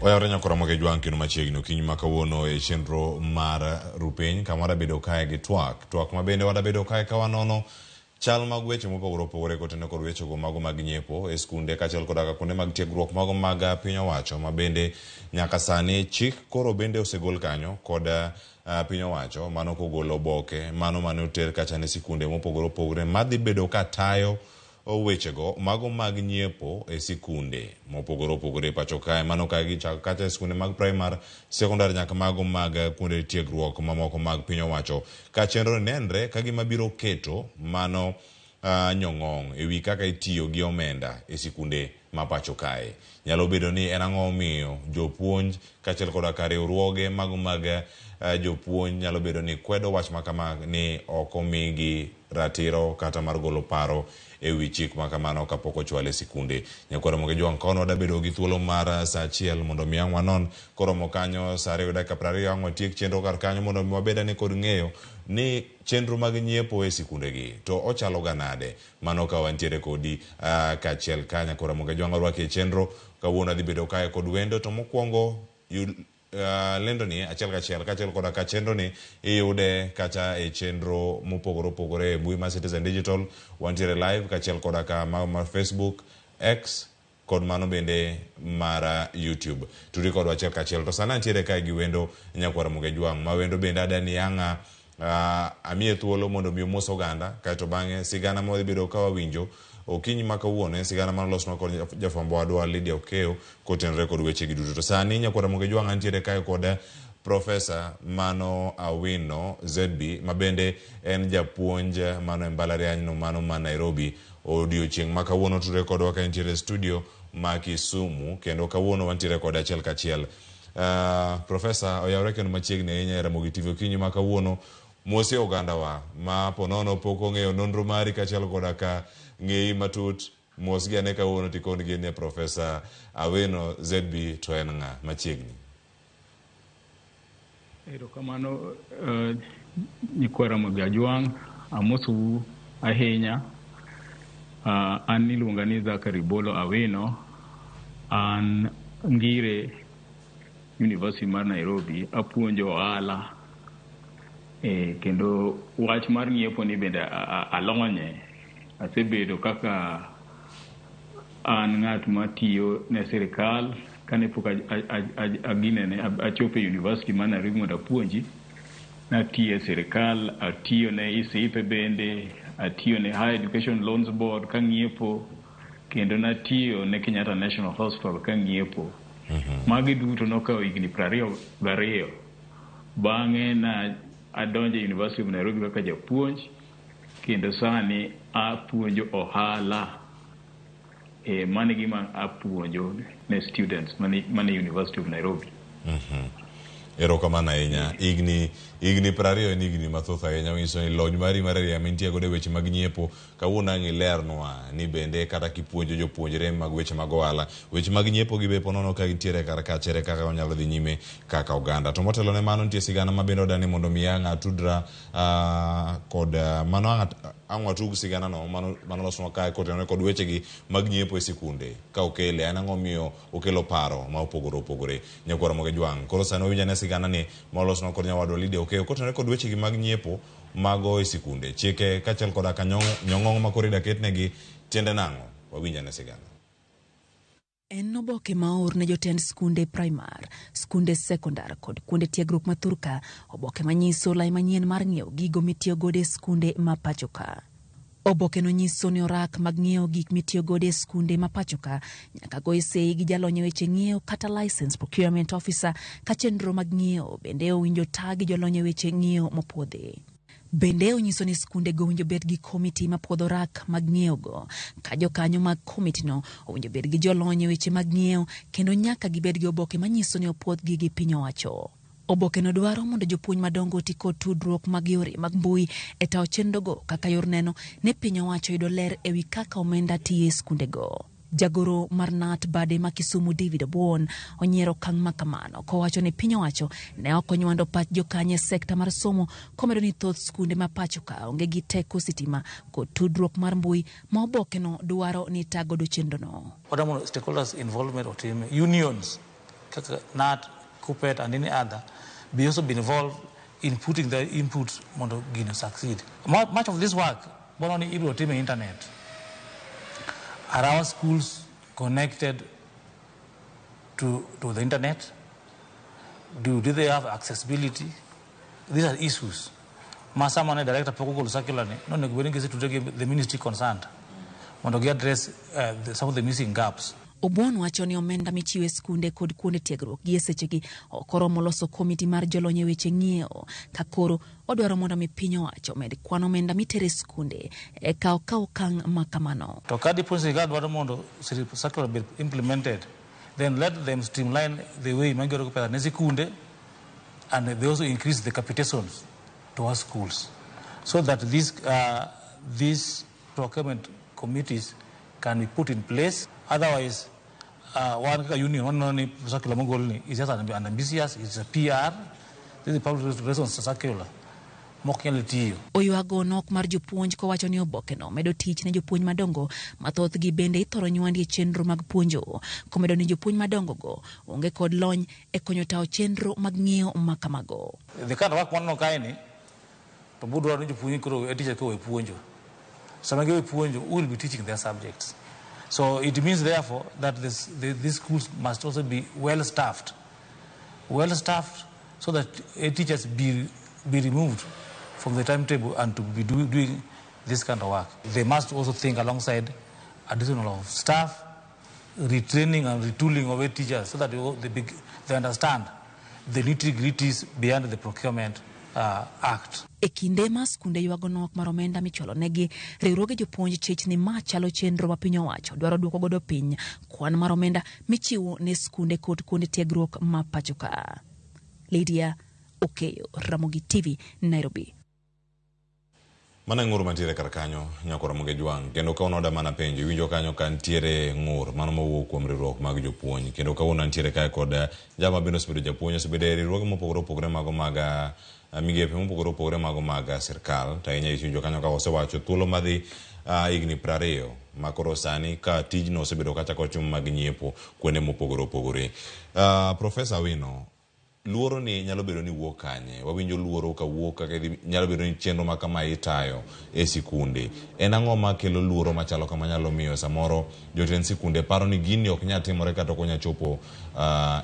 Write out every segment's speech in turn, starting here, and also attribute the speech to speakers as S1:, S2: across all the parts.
S1: Oyawre nyakora moke jwang' kendo machiegni okinyi ma kawuono e chenro mar Rupiny kama wadabedo kae gi twak. Twak ma bende wadabedo kae ka wanono chal mag weche mopogore opogore kotenore kod wechego mago mag nyiepo e skunde kaachiel koda ka kuonde mag tiegruok mago mag piny owacho ma bende nyaka sani chik koro bende osegol kanyo kod piny owacho mano kogolo oboke mano mane oter kacha ne sikunde mopogore opogore madhi bedo ka tayo wechego mago mag nyiepo e sikunde mopogore opogore e pacho kae mano ka gichako kacha e sikunde mag primar, sekondar nyaka mago mag kuonde tiegruok mamoko mag piny owacho ka chenro ni nenre ka gima biro keto mano nyong'ong' e wi kaka itiyo gi omenda e sikunde ma pacho kae. Nyalo bedo ni en ang'o momiyo jopuonj kaachiel koda ka riwruoge mago mag jopuonj nyalo bedo ni kwedo wach ma kama ni ok omigi ratiro kata mar golo paro e wi chik ma kamano kapok ochwal e sikunde. Nyakwar Ramogi Ojwang' kono wadabedo gi thuolo mar saa achiel mondo mi ang' wanon koromo kanyo saa ariyo gi dakika 20 ang' watiek chenro kar kanyo mondo mi wabed ane kod ng'eyo ni chenro mag nyiepo e sikunde gi to ochalo ga nade. Mano ka wantiere kodi kaachiel ka Nyakwar Ramogi Ojwang' orwaki e chenro kawuono adhi bedo kae kod wendo to mokwongo yud lendo ni achiel kachiel kaachiel koda ka chenro ni iyude kata e chenro mopogore opogore e mbui mar Citizen Digital wantiere live kaachiel koda ka mago mar Facebook, X kod mano bende mar YouTube. Tudri kodwa achiel kachiel. To sani antiere kae gi wendo Nyakwar Ramogi Ojwang' ma wendo bende adani ang'a amiye thuolo mondo mi omos oganda kaeto bang'e sigana ma wadhi bedo ka wawinjo okinyi ma kawuono en sigana mane olosnwa kod jafwambo wadwa Lydia Okeyo kotenore kod weche gi duto. To sani Nyakwar Ramogi Ojwang' antiere kae kod Profesa mano Awino ZB ma bende en japuonj mano e mbalariany no mano ma Nairobi. Odiochieng' ma kawuono tudre kodwa ka entiere e studio ma Kisumu kendo kawuono wantiere kode achiel kachiel. Profesa oyawre kendo machiegni ahinya e Ramogi TV okinyi ma kawuono. Mosie ogandawa ma ponono pok ong'eyo nonro mari kaachiel koda ka ng'eyi matut mosgi ane kawuono tikon gi ni Profesa Awino ZB to en ng'a machiegni.
S2: Erokamano nyikwa Ramogi Ajwang', amosou ahinya. An iluonga ni Zachary Bolo Awino, an ngire University mar Nairobi, apuonjo ohala kendo wach mar ng'iepo ni bende alonye. Asebedo kaka an ng'at matiyo ne sirikal kane pok aginene achopo e University mar Nairobi mondo apuonji. Natiyo e sirikal, atiyo ne ICIPE bende, atiyo ne Higher Education Loans Board kang'iepo, kendo natiyo ne Kenyatta National Hospital kang'iepo. Magi duto nokawo higni 22. Bang'e na adonjo e University of Nairobi kaka japuonj, kendo sani apuonjo ohala. Mano e gima apuonjo ne students mane University of Nairobi.
S1: Erokamano ahinya. Higni 20 en higni mathoth ahinya manyiso ni lony mari mar ariya mintie godo e weche mag nyiepo kawuono ang' ilernwa ni bende kata kipuonjo jopuonjre mag weche mag ohala weche mag nyiepo gi be ponono ka gintiere kar kacha ere kaka wanyalo dhi nyime kaka oganda. To motelo ne mano nitie sigana ma bende odani mondo mi ang' atudra kod mano ang' watug sigana no mano manolosnwa kae kotenore kod wechegi mag nyiepo e sikunde ka okele en ang'o miyo okelo paro ma opogore opogore. Nyakwar Ramogi Ojwang' koro sani wawinj ane sigana ni molosnwa kod nyawadwa Lydia Okeyo kotenore kod wechegi mag nyiepo mago e sikunde chike kaachiel koda ka nyong'ong' ma koro ida ketnegi tiende nang'o wawinj ane sigana.
S3: En oboke ma oor ne jotend skunde primar, skunde sekondar kod kuonde tiegruok ma thurka, oboke manyiso lai manyien mar ng'iewo gigo mitiyo godo e skunde ma pacho ka. Oboke no nyiso ni orak mag ng'iewo gik mitiyo godo e skunde ma pacho ka nyaka goye sei gi jalony e weche ng'iewo kata license procurement officer ka chenro mag ng'iewo bende owinjo ta gi jolony e weche ng'iewo mopuodhi. Bende onyiso ni skunde go owinjo bed gi komiti mapuodho rak mag ng'iewo go, ka jokanyo mag komiti no owinjo bed gi jolony e weche mag ng'iewo kendo nyaka gibed gi oboke manyiso ni opuodhgi gi piny owacho. Oboke no dwaro mondo jopuonj madongo oti kod tudruok mag yore mag mbui e tayo chenro go kaka yor neno ne piny owacho yudo ler e wi kaka omenda tiyo e skunde go. Jagoro mar KNUT bade ma Kisumu David Obuon onyiero okang' ma kamano kowacho ni piny owacho ne ok onywando pach jokanyo e sekta mar somo komedo ni thoth skunde ma pacho ka onge gi teko sitima kod tudruok mar mbui ma oboke no dwaro ni tagodo chenro no.
S4: Wadwa mondo stakeholders involvement otim, unions. kaka KNUT, KUPPET and any other be also be involved in putting their inputs mondo gino succeed. Much of this work bono ni ibiro tim e internet. Are our schools connected to the internet? Do they have accessibility? These are issues. Ma sama ne director pok ogolo circular ni, nonego bed ni gisetudre gi the ministry concerned mondo gi address some of the missing gaps.
S3: Obuon wacho ni omenda michiwo e skunde kod kuonde tiegruok gi e sechegi ok oromo loso komiti mar jolony e weche ng'iewo ka koro odwaro mondo mi piny owacho omed kwan omenda mitere e skunde eka okaw okang' ma kamano.
S4: To ka dipo ni sirikal dwaro mondo circular be implemented, then let them streamline the way ma gigolo pesa ne sikunde, and they also increase the capitations to our schools so that these procurement committees can be put in place. Otherwise, wan kaka union waneno ni circular mogol ni is just an ambitious, it's a PR, this is public relations circular mok nyal tiyo.
S3: Oywago nok mar jopuonj kowacho ni obokeno medo tich ne jopuonj madongo ma thothgi bende ithoro nywandi e chenro mag puonjo. Komedo ni jopuonj madongo go onge kod lony e konyo tayo chenro mag ng'iewo ma kamago.
S4: The kind of work waneno kae ni to budwaro ni jopuonj koro e teacher koro puonjo. Sama giwe puonjo, who will be teaching their subjects? So it means therefore that these schools must also be well staffed. Well staffed so that teachers be removed from the timetable and to be doing this kind of work. They must also think alongside additional of staff, retraining and retooling of teachers so that they understand the nitty-gritties behind the Procurement Act.
S3: E kinde ma skunde ywago nok mar omenda michulo negi, riwruoge jopuonj chich ni ma chalo chenro ma piny owacho dwaro duoko godo piny kwan mar omenda michiwo ne skunde kod kuonde tiegruok ma pacho ka. Lydia Okeyo, Ramogi TV, Nairobi.
S1: Mano e ng'ur mantiere kar kanyo nyako Ramogi Jwang', kendo kawuono oda mana penjo iwinjo kanyo ka nitiere ng'ur mano mowuok kuom riwruok mag jopuonj, kendo kawuono antiere kae kod jal ma bende osebedo japuonj, osebedo e riwruoge mopogore opogore mago mag migepe mopogore opogore mago mag sirkal, to ahinya iwinjo kanyo ka osewacho thuolo madhi higni 20 ma koro sani ka tijno osebedo kachako timo mag nyiepo kuonde mopogore opogore. Profesa Awino, luoro ni nyalo bedo ni wuok kanye? Wawinjo luoro ka wuok kaka idhi, nyalo bedo ni chenro ma kama itayo e sikunde. En ang'o makelo luoro machalo kama nyalo miyo samoro jotend sikunde paro ni gini ok nyal timore kata ok onyal chopo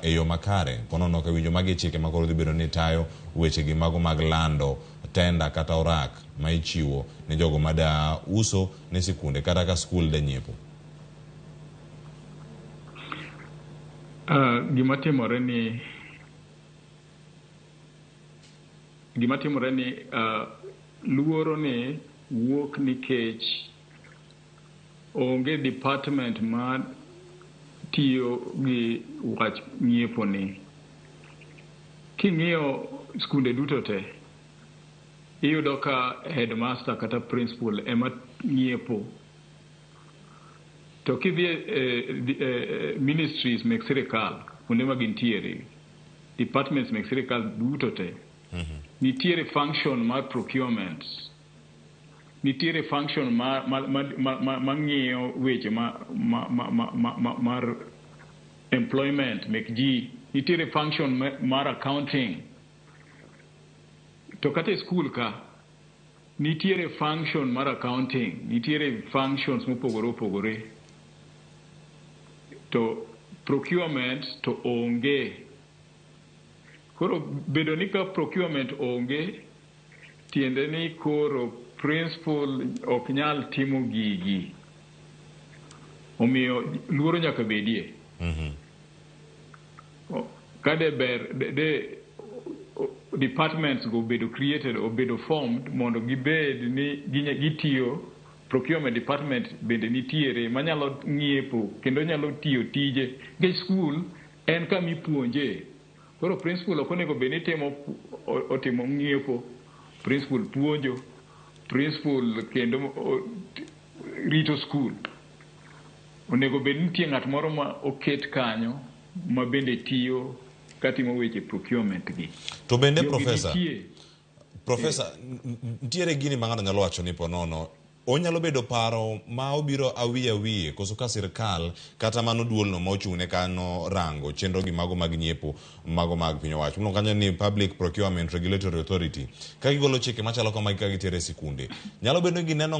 S1: e yo makare? Ponono ka winjo magi chike ma koro dhi bedo ni tayo weche gi mago mag lando tenda kata orak ma ichiwo ne jogo mada uso ne sikunde kata ka skul da nyiepo.
S2: Gima timore ni luoro ni wuok nikech onge department ma tiyo gi wach ng'iepo ni. King'iyo skunde duto te, iyudo ka headmaster kata principal ema ng'iepo. To kidhi e ministries mek sirikal, kuonde ma gintiere, departments mek sirikal duto te, nitiere function mar procurement, nitiere function ma ng'iyo weche mar employment mek ji, nitiere function mar accounting. To kata e school ka nitiere function mar accounting, nitiere functions mopogore opogore. To procurement to onge. Koro bedo ni ka procurement onge, tiende ni koro principal ok nyal timo gigi. Omiyo luoro nyaka bedie. Ka de ber, de departments go bedo created or bedo formed mondo gibed ni gitiyo, procurement department bende nitiere manyalo ng'iepo kendo nyalo tiyo tije. Nikech school en kama ipuonje. Koro principal ok onego bed ni otimo ng'iepo, principal puonjo, principal kendo rito school. Onego bed ni nitie ng'at moro ma oket kanyo ma bende tiyo katimo weche procurement gi.
S1: To bende professor, nitiere gini ma ng'ato nyalo wacho ni ponono Onyalo bedo paro ma obiro awiye awiye koso ka sirkal kata mano duolno ma ochung'ne kano rango chenro gi mago mag nyiepo mago mag piny owacho. Miluongo kanyo ni Public Procurement Regulatory Authority. Ka gigolo chike machalo kamagi ka gitere e sikunde. Nyalo bedo ni gineno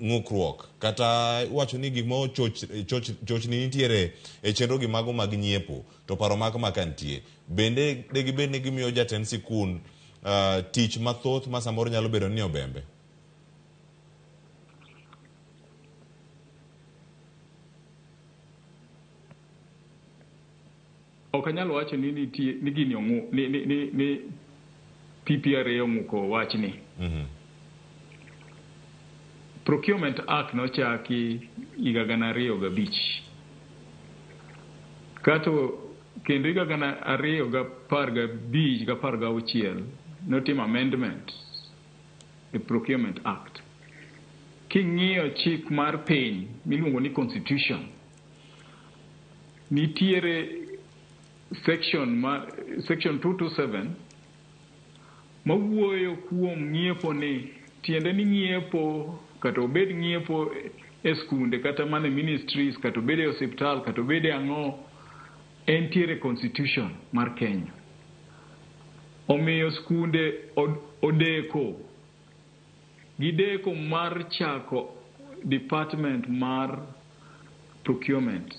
S1: ng'ukruok kata iwacho ni gik ma chochni nitiere e chenro gi mago mag nyiepo to paro ma kama ka nitie. Bende de gibed ni gimiyo jatend sikun tich mathoth ma samoro nyalo bedo ni obembe?
S2: Ok anyal wacho ni nitie ni gini ong'u ni PPRA ong'uko wachni. Procurement Act nochaki higa 2005. Kato kendo higa 2015 16 notimo amendment e Procurement Act. King'iyo chik mar piny miluongo ni Constitution, nitiere section 227 mawuoyo kuom ng'iepo ni, tiende ni ng'iepo kata obed ng'iepo e skunde kata mana e ministries kata obed e osiptal kata obed e ang'o, entiere Constitution mar Kenya. Omiyo skunde odeko gideko mar chako department mar procurement.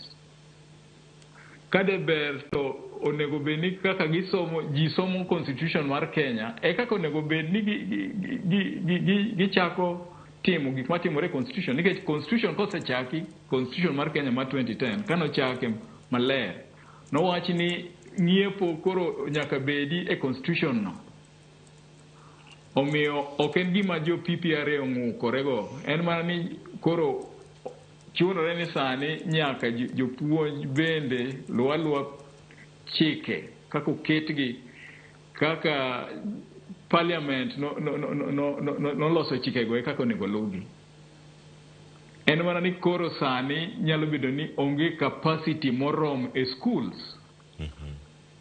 S2: Kade ber to onego bed ni kaka gisomo ji somo Constitution mar Kenya e kaka onego bed ni gichako timo gik matimore e Constitution, nikech Constitution kosechaki, Constitution mar Kenya mar 2010 kanochake maler, nowach ni ng'iepo koro nyaka bedi e Constitution no. Omiyo ok en gima jo PPRA ong'ukorego, en mana ni koro chunore ni sani nyaka jopuonj bende luw aluwa chike kaka oketgi, kaka parliament noloso chikego e kaka onego luwgi. En mana ni koro sani nyalo bedo ni onge capacity moromo e schools.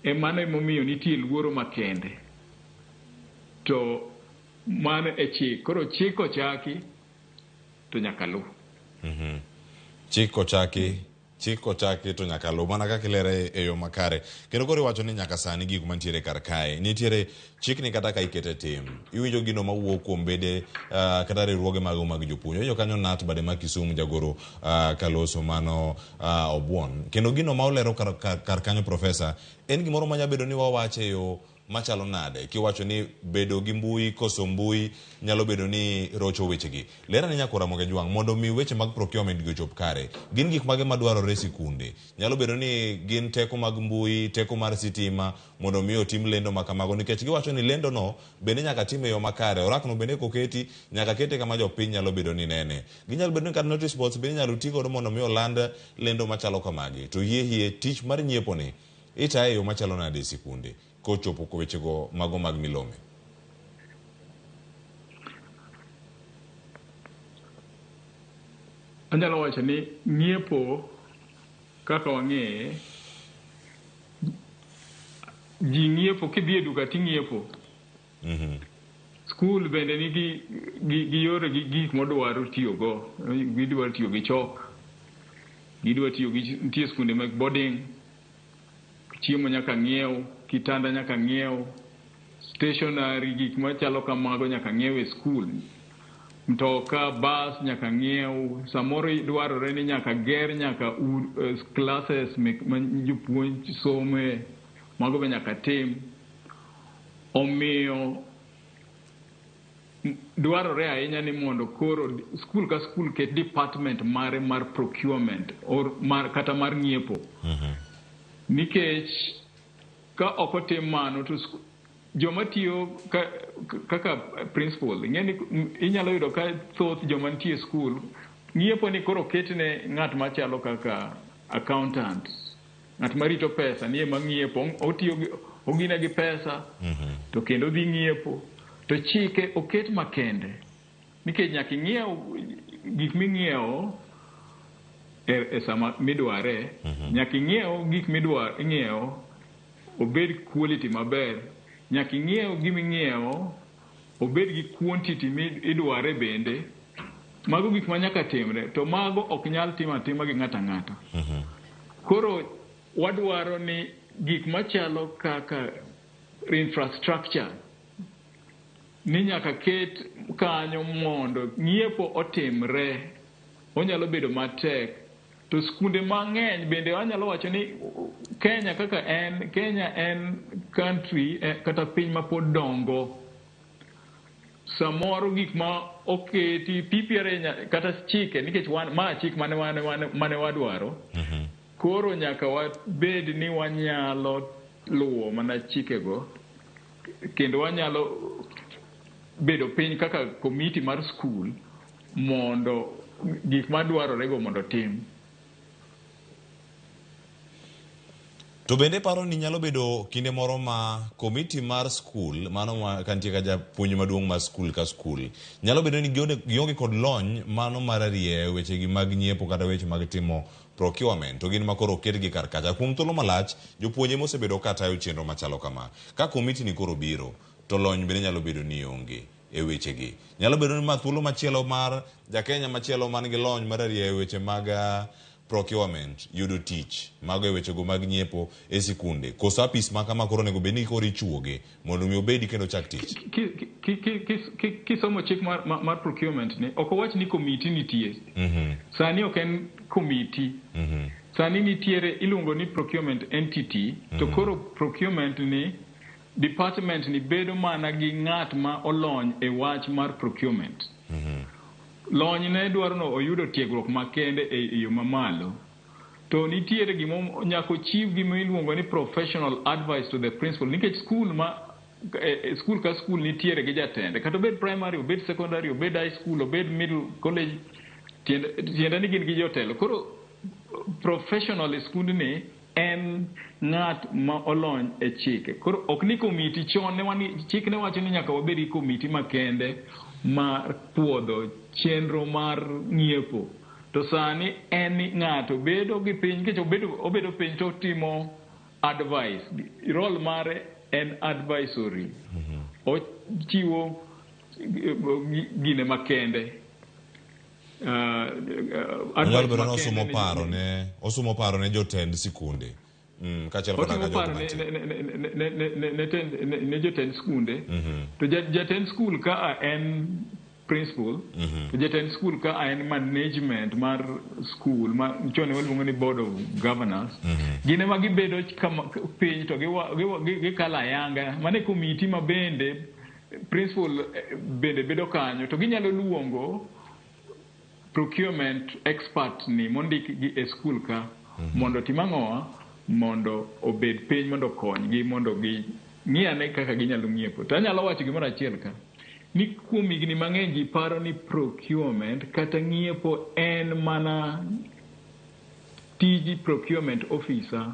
S2: E mano emomiyo nitie luoro makende. To mano e chik. Koro chik ochaki to nyaka luw.
S1: Chik ochaki, chik ochaki to nyaka luw mana kaka ilere e yo makare. Kendo koro iwacho ni nyaka sani gik mantiere kar kae nitiere chikni kata ka ikete tim iwinjo gino mawuok kuom bede kata riwruoge mago mag jopuonj. Iwinjo kanyo Nat bade ma Kisumu jagoro kaloso mano Obuon. Kendo gino ma olero kar kanyo profesa en gimoro manya bedo ni wawache e yo machalo nade kiwacho ni bedo gi mbui koso mbui nyalo bedo ni rocho wechegi. Ler ane nyakora Ramogi Ajwang' mondo mi weche mag procurement gi ochop kare. Gin gik mage madwarore e sikunde? Nyalo bedo ni gin teko mag mbui, teko mar sitima mondo mi otim lendo ma kamago, nikech giwacho ni lendo no bende nyaka tim e yo makare. Orak no bende koketi nyaka kete kama jopiny nyalo bedo ni nene. Ginyalo bedo ni kata notice boards bende inyalo ti godo mondo mi oland lendo machalo kamagi. To hie hie tich mar nyiepo ni itaye e yo machalo nade e sikunde kochopo wechego mago mag milome?
S2: Anyalo wacho ni ng'iepo kaka wang'eye, ji ng'iepo kidhi e duka ting'iepo. Skul bende nigi gi yore gi gik modwaro tiyogo. Gidwaro tiyo gi chok, gidwa tiyo gi, nitie skunde mag boarding, chiemo nyaka ng'iew, kitanda nyaka ng'iew, stationery gik machalo kamago nyaka ng'iew e skul. Mtoka, bus nyaka ng'iew, samoro dwarore ni nyaka ger nyaka classes ma jopuonj some, mago be nyaka tim. Omiyo dwarore ahinya ni mondo koro skul ka skul ket department mare mar procurement or mar, kata mar ng'iepo. Nikech ka ok otim mano to joma tiyo kaka principal, ing'e ni inyalo yudo ka thoth joma nitie e skul ng'iepo ni koro ketne ng'at machalo kaka accountant, ng'at marito pesa ni ema ng'iepo, otiyo gi ogine gi pesa to kendo odhi ng'iepo. To chike oket makende nikech nyaka ing'iew gik ming'iewo e sama midware, nyaka ing'iew gik midwaro ing'iewo obed quality maber, nyaka ing'iew giming'iewo Obed gi quantity midware bende. Mago gik ma nyaka timre, to mago ok nyal tim atima gi ng'ato ang'ata. Koro wadwaro ni gik machalo kaka infrastructure ni nyaka ket kanyo mondo ng'iepo otimre. Onyalo bedo matek. To skunde mang'eny bende anyalo wacho ni Kenya kaka en, Kenya en country kata piny ma pod dongo. Samoro gik ma oketi PPRA kata chike, nikech wan ma chik mane mane wadwaro. Koro nyaka wabed ni wanyalo luwo mana chikego kendo wanyalo bedo piny kaka komiti mar skul mondo gik madwarore go mondo otim.
S1: To bende paro ni nyalo bedo kinde moro ma komiti mar skul, mano ma kantie ka japuonj maduong' mar skul ka skul, nyalo bedo ni gionge kod lony mano mar rieyo wechegi mag nyiepo kata weche mag timo procurement, to gin ma koro oketgi kar kacha. Kuom thuolo malach, jopuonje mosebedo ka tayo chenro machalo kama. Ka komiti ni koro biro, to lony bende nyalo bedo ni onge e wechegi. Nyalo bedo ni ma thuolo machielo mar jakenya machielo man gi lony mar rieyo weche mag procurement yudo tich mago e wechego mag nyiepo e sikunde. Koso apis ma kama koro onego bed ni koro ichuoge mondo mi obedi kendo chak tich.
S2: Kisomo chik mar procurement ni, ok owach ni komiti nitie. Sani ok en komiti. Sani nitiere iluongo ni procurement entity, to koro procurement ni department ni bedo mana gi ng'at ma olony e wach mar procurement. Lony ne dwaro no oyudo tiegruok makende e yo mamalo. To nitiere gima nyaka ochiw gima iluongo ni professional advice to the principal, nikech skul ma skul ka skul nitiere gi jatende, kata obed primary, obed secondary, obed high school, obed middle college, tiende ni gin gi jotelo. Koro professional e skundni en ng'at ma olony e chike. Koro ok ni komiti chon ne wan chik ne wacho ni nyaka wabed gi komiti makende mar puodho chenro mar ng'iepo. To sani en ni ng'ato bedo gi piny, nikech obedo piny to otimo advice. Role mare en advisory. Ochiwo gine makende.
S1: Onyalo bedo ni osumo paro ne jotend sikunde. Kaachiel koda ka jogo mantie.
S2: Ne jotend skunde. To jatend skul ka en principal, to jatend skul ka en management mar skul ma chon waluongo ni board of governors. Gin ema gibedo kama piny to gikalo ayanga. Mano e komiti ma bende principal bende bedo kanyo to ginyalo luongo procurement expert ni mondik gi e skul ka mondo otim ang'owa, mondo obed piny mondo okonygi mondo gi ng'i ane kaka ginyalo ng'iepo. To anyalo wacho gimoro achiel ka, ni kuom higni mang'eny ji paro ni procurement kata ng'iepo en mana tij procurement officer.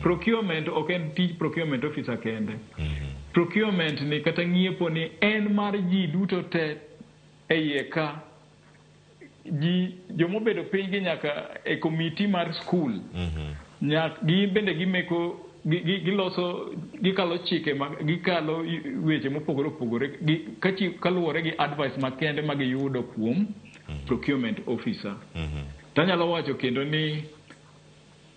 S2: Procurement ok en tij procurement officer kende. Procurement ni kata ng'iepo ni en mar ji duto te e iye ka. Ji jomobedo piny gi nyaka e komiti mar skul. Gi bende gimeko giloso, gikalo chike ma gikalo weche mopogore opogore kaluwore gi advice makende ma giyudo kuom procurement officer. Tanyalo wacho kendo ni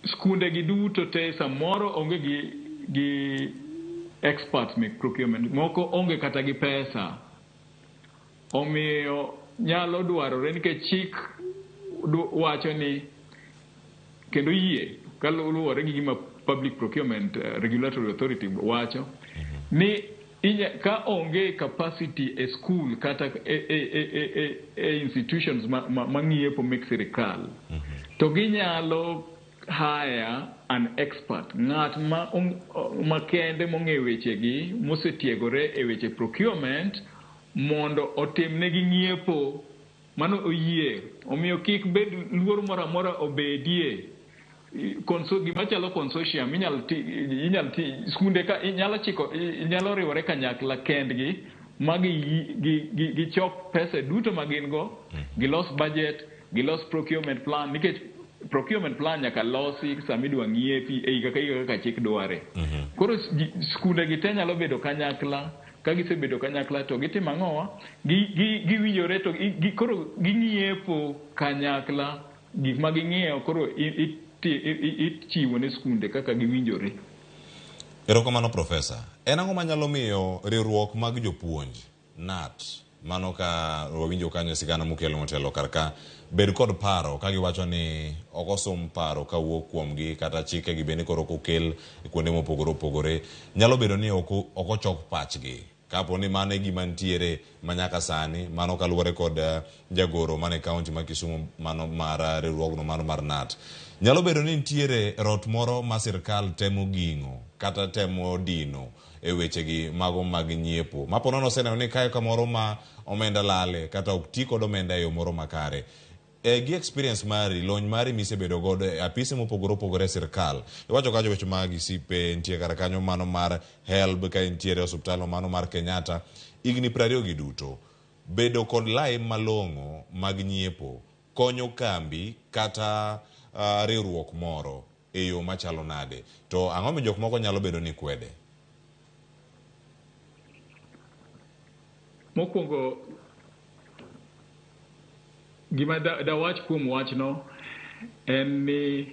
S2: skunde gi duto te samoro onge gi experts mek procurement, moko onge kata gi pesa. Omiyo nyalo dwarore nikech chik wacho ni kendo yie kaluwore gi gima Public Procurement Regulatory Authority wacho ni ka onge capacity e school kata e institutions ma ng'iepo mek sirikal, to ginyalo hire an expert, ng'at ma makende mong'eyo wechegi, mosetiegore e weche procurement mondo otimnegi ng'iepo. Mano oyie. Omiyo kik bed luoro moro amora obedie. Gima chalo consortium inyal ti skunde ka inyalo chiko, inyalo riwore kanyakla kendgi ma gichok pesa duto ma gin go, gilos budget, gilos procurement plan, nikech procurement plan nyaka losi sama idwa ng'iepi e higa ka higa kaka chik dware. Koro skunde gi te nyalo bedo kanyakla Ka gisebedo kanyakla to gitimo ang'owa? Giwinjore to koro ging'iepo kanyakla gik ma ging'iewo koro ichiwo ne skunde kaka giwinjore.
S1: Erokamano Profesa. En ang'o manyalo miyo riwruok mag jopuonj, KNUT, mano ka wawinjo kanyo sigana mokelo motelo kar ka, bed kod paro ka giwacho ni ok osum paro kawuok kuomgi kata chikegi bende koro ok okel kuonde mopogore opogore, nyalo bedo ni ok ochok pachgi. Kapo ni mano e gima nitiere manyaka sani, mano kaluwore kod jagoro mane kaunti ma Kisumu mano mar riwruogno mano mar KNUT. Nyalo bedo ni nitiere rot moro ma sirkal temo ging'o kata temo dino e wechegi mago mag nyiepo. Mapo nono oseneno ni kae kamoro ma omenda lale kata ok ti kod omenda e yo moro makare. Gi experience mari, lony mari misebedo godo e apise mopogore opogore e sirkal. Iwacho kacho weche mag ICIPE, nitie kar kanyo mano mar HELB, ka nitiere osuptal mano mar Kenyatta. Higni 20 gi duto, bedo kod lai malong'o mag nyiepo konyo kambi kata riwruok moro e yo machalo nade? To ang'o mi jok moko nyalo bedo ni kwede?
S2: Mokwongo, gima dawach kuom wachno en ni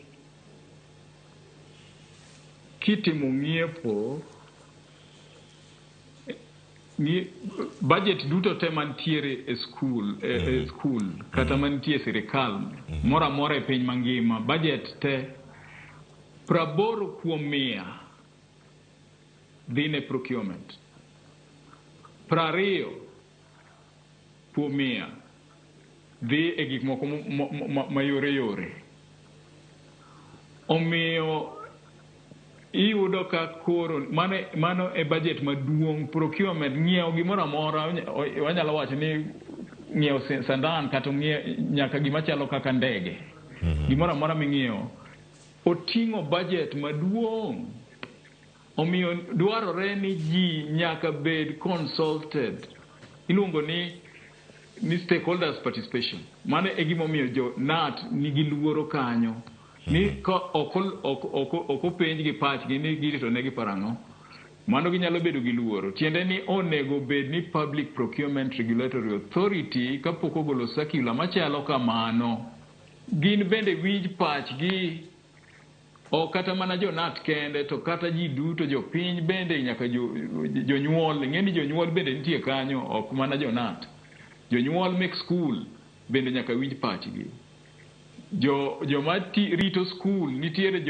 S2: kitimo ng'iepo, budget duto te mantiere e skul, e skul kata mantie e sirikal moro amora e piny mangima, budget te 80% dhi ne procurement, 20% dhi e gik moko mayore yore. Omiyo iyudo ka koro mano e budget maduong'. Procurement ng'iewo gimoro amora, wanyalo wacho ni ng'iewo sandan kata nyaka gima chalo kaka ndege, gimoro amora ming'iewo oting'o budget maduong'. Omiyo dwarore ni ji nyaka bed consulted, iluongo ni stakeholders participation. Mano e gimomiyo jo KNUT nigi luoro kanyo ni ka ok openjgi pachgi ni gini to ne giparo ang'o, mano ginyalo bedo gi luoro. Tiende ni onego bed ni Public Procurement Regulatory Authority kapok ogolo circular machalo kamano, gin bende winj pachgi, ok kata mana jo KNUT kende, to kata ji duto, jopiny bende nyaka jonyuol. Ing'e ni jonyuol bende nitie kanyo, ok mana jo KNUT. Jonyuol mek skul bende nyaka winj pachgi. Joma rito skul nitiere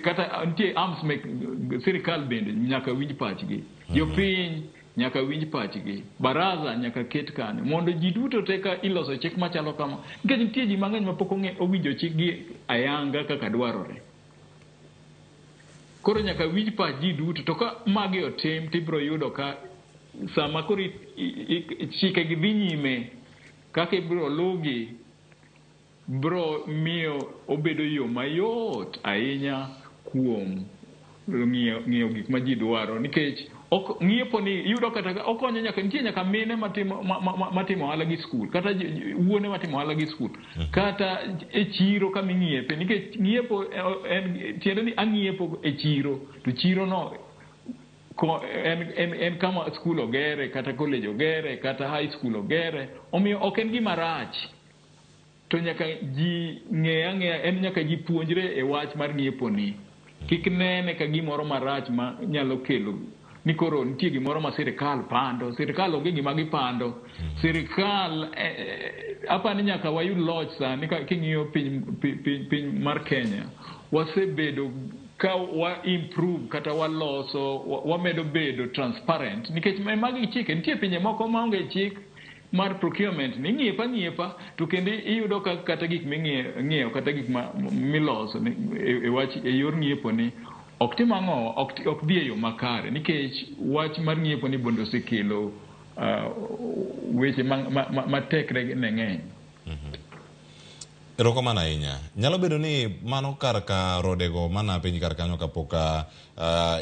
S2: kata nitie arms mek sirikal bende nyaka winj pachgi. Jopiny nyaka winj pachgi. Baraza nyaka ket kanyo mondo ji duto te ka iloso chik machalo kama, nikech nitie ji mang'eny mapok owinjo chik gi ayanga kaka dwarore. Koro nyaka winj pach ji duto, to ka magi otim tibiro yudo ka sama koro chike gi dhi nyime kaka ibiro luwgi, biro miyo obedo yo mayot ahinya kuom ng'iyo gik ma ji dwaro, nikech ok ng'iepo ni iyudo kata okonyo nyaka nitie nyaka mine matimo matimo ohala gi skul, kata wuone matimo ohala gi skul, kata e chiro kama ing'iepe, nikech ng'iepo en tiende ni ang'iepo e chiro, to chiro no en kama skul ogere, kata college ogere, kata high school ogere. Omiyo ok en gima rach, to nyaka ji ng'e ang'eya, en nyaka ji puonjre e wach mar ng'iepo ni. Kik nene ka gimoro marach ma nyalo kelo ni koro nitie gimoro ma sirikal pando. Sirikal onge gima gipando. Sirikal apani nyaka wayud loch sani. King'iyo piny mar Kenya, wasebedo ka wa improve kata waloso, wamedo bedo transparent, nikech magi chike nitie pinje moko maonge chik mar procurement ni ng'iepa ng'iepa, to kendo iyudo ka kata gik ming'iewo kata gik miloso e wach e yor ng'iepo ni ok tim ang'o, ok dhi e yo makare, nikech wach mar ng'iepo ni bende osekelo weche matekre ne ng'eny.
S1: Erokamano ahinya. Nyalo bedo ni mano kar ka rodego mana penji kar kanyo kapok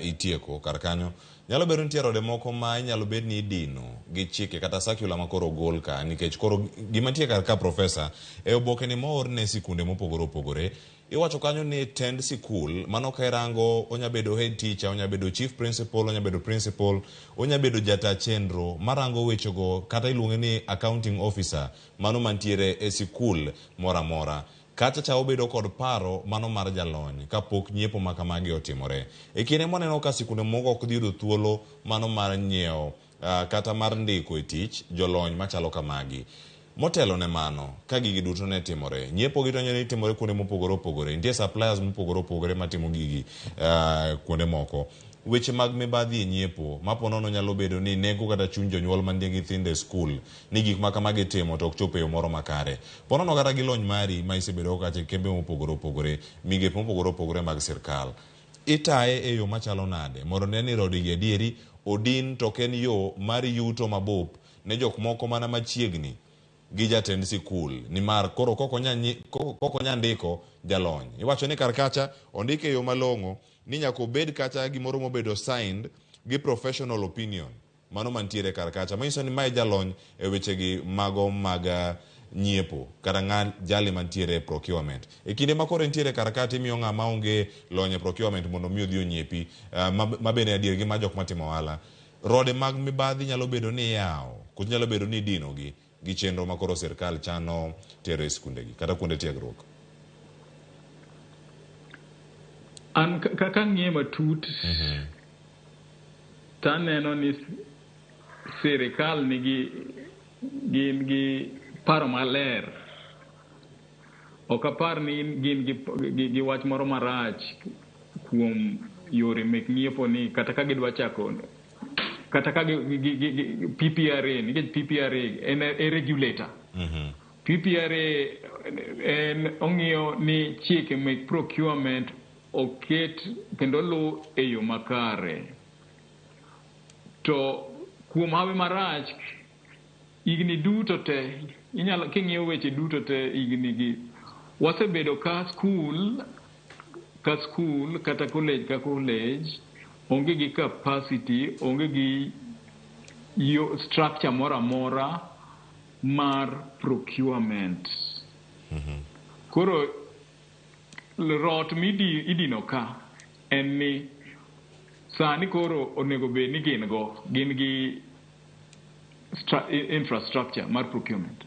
S1: itieko kar kanyo. Nyalo bedo nitie rode moko ma inyalo bed ni idino gi chike kata circular ma koro ogol ka nikech koro gima nitie kar ka profesa e oboke ni moor ne sikunde mopogore opogore iwacho kanyo ni tend sikul mano ka irango onya bedo head teacher, onya bedo chief principal, onya bedo principal, onya bedo jata chenro marango wechego kata iluonge ni accounting officer mano mantiere e sikul moro amora. Kacha cha obedo kod paro mano mar jalony kapok nyiepo ma kamagi otimore. E kinde mwaneno ka sikunde moko ok dhi yudo thuolo mano mar nyiewo kata mar ndiko e tich jolony machalo kamagi. Motelo ne mano, ka gigi duto ne timore, nyiepo gi to ni timore kuonde mopogore opogore, nitie suppliers mopogore opogore matimo gigi kuonde moko. Weche mag mibadhi e nyiepo, ma po nono nyalo bedo ni nego kata chuny jonyuol mantie gi nyithindo e skul ni gik ma kamagi timo to ok chop e yo moro makare. Po nono kata gi lony mari ma isebedo go kacha e kembe mopogore opogore, migepe mopogore opogore mag sirkal, itaye e yo machalo nade mondo ne ni rode gi adieri odin to ok en yo mar yuto mabup ne jok moko mana machiegni gi jatend sikul nimar koro kok onya ndiko jalony. Iwacho ni kar kacha ondike e yo malong'o ni nyaka obed kacha gimoro mobedo signed gi professional opinion mano mantiere kar kacha manyiso ni mae jalony e wechegi mago mag nyiepo kata ng'a jali mantiere e procurement. E kinde ma koro entiere kar ka timiyo ng'ama onge lony e procurement mondo mi odhi onyiepi ma bende adier gi ma jok matimo ohala. Rode mag mibadhi nyalo bedo ni iyawo koso nyalo bedo ni idinogi gi chenro ma koro sirkal chano tero e skundegi kata kuonde tiegruok.
S2: An kang'iye matut to aneno ni sirikal nigi gin gi paro maler. Ok apar ni gin gi wach moro marach kuom yore mek ng'iepo ni kata ka gidwa chako kata ka gi PPRA nikech PPRA en e regulator. PPRA en ong'iyo ni chike mek procurement oket kendo oluw e yo makare. To kuom hawi marach higni duto te inyalo king'iyo weche duto te higni gi wasebedo ka skul ka skul kata college ka college onge gi capacity, onge gi yo structure moro amora mar procurement. Koro rot midi idino ka en ni sani koro onego bed ni gin go gin gi infrastructure mar procurement.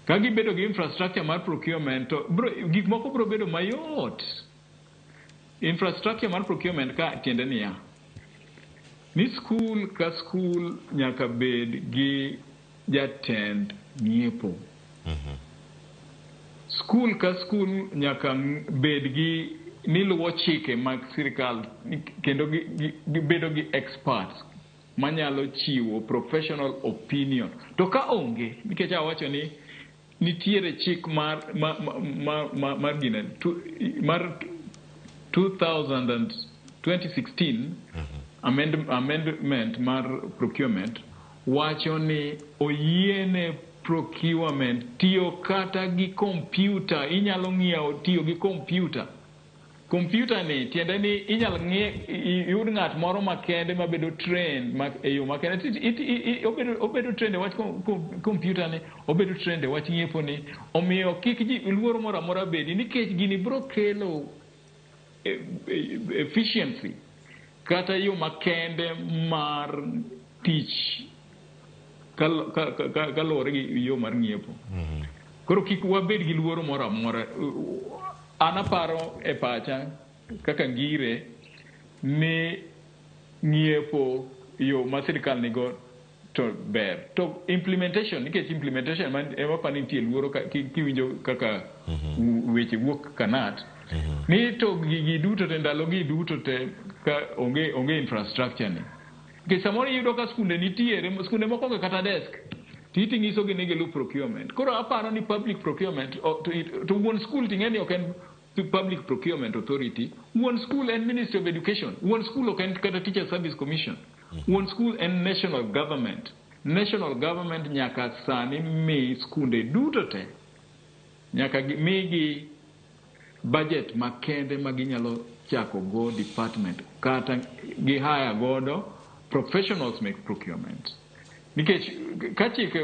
S2: Ka gibedo gi infrastructure mar procurement to gik moko biro bedo mayot. Infrastructure mar procurement ka tiende niya, ni skul ka skul nyaka bed gi jatend ng'iepo. Skul ka skul nyaka bed gi ni luwo chike mag sirikal kendo gibedo gi experts manyalo chiwo professional opinion. To ka onge, nikech awacho ni nitiere chik mar mar gine mar 2016 amendment mar procurement wacho ni oyiene procurement tiyo kata gi kompyuta. Inyalo ng'iewo tiyo gi kompyuta. Kompyuta ni tiende ni inyalo yud ng'at moro makende mabedo trained e yo makende. Obedo trained e wach kompyuta ni, obedo trained e wach ng'iepo ni. Omiyo kik ji luoro moro amora bedi nikech gini biro kelo efficiency kata yo makende mar tich kaluwore gi yo mar ng'iepo. Koro kik wabed gi luoro moro amora. An aparo e pacha kaka ngire ni ng'iepo yo ma sirikal nigo to ber. To implementation, nikech implementation ema apani nitie luoro kiwinjo kaka weche wuok kanat. Ni to gigi duto te ndalo gi duto te ka onge infrastructure ni. Nikech samoro iyudo ka skunde nitiere, skunde moko onge kata desk. Titi nyisogi ni giluw procurement. Koro aparo ni public procurement, to wuon school ting'e ni ok en Public Procurement Authority. Wuon school en Ministry of Education. Wuon school ok en kata Teacher Service Commission. Wuon school en national government. National government nyaka sani mi skunde duto te. Nyaka migi budget makende ma ginyalo chako go department kata gi hire godo professionals mek procurement. Nikech ka chike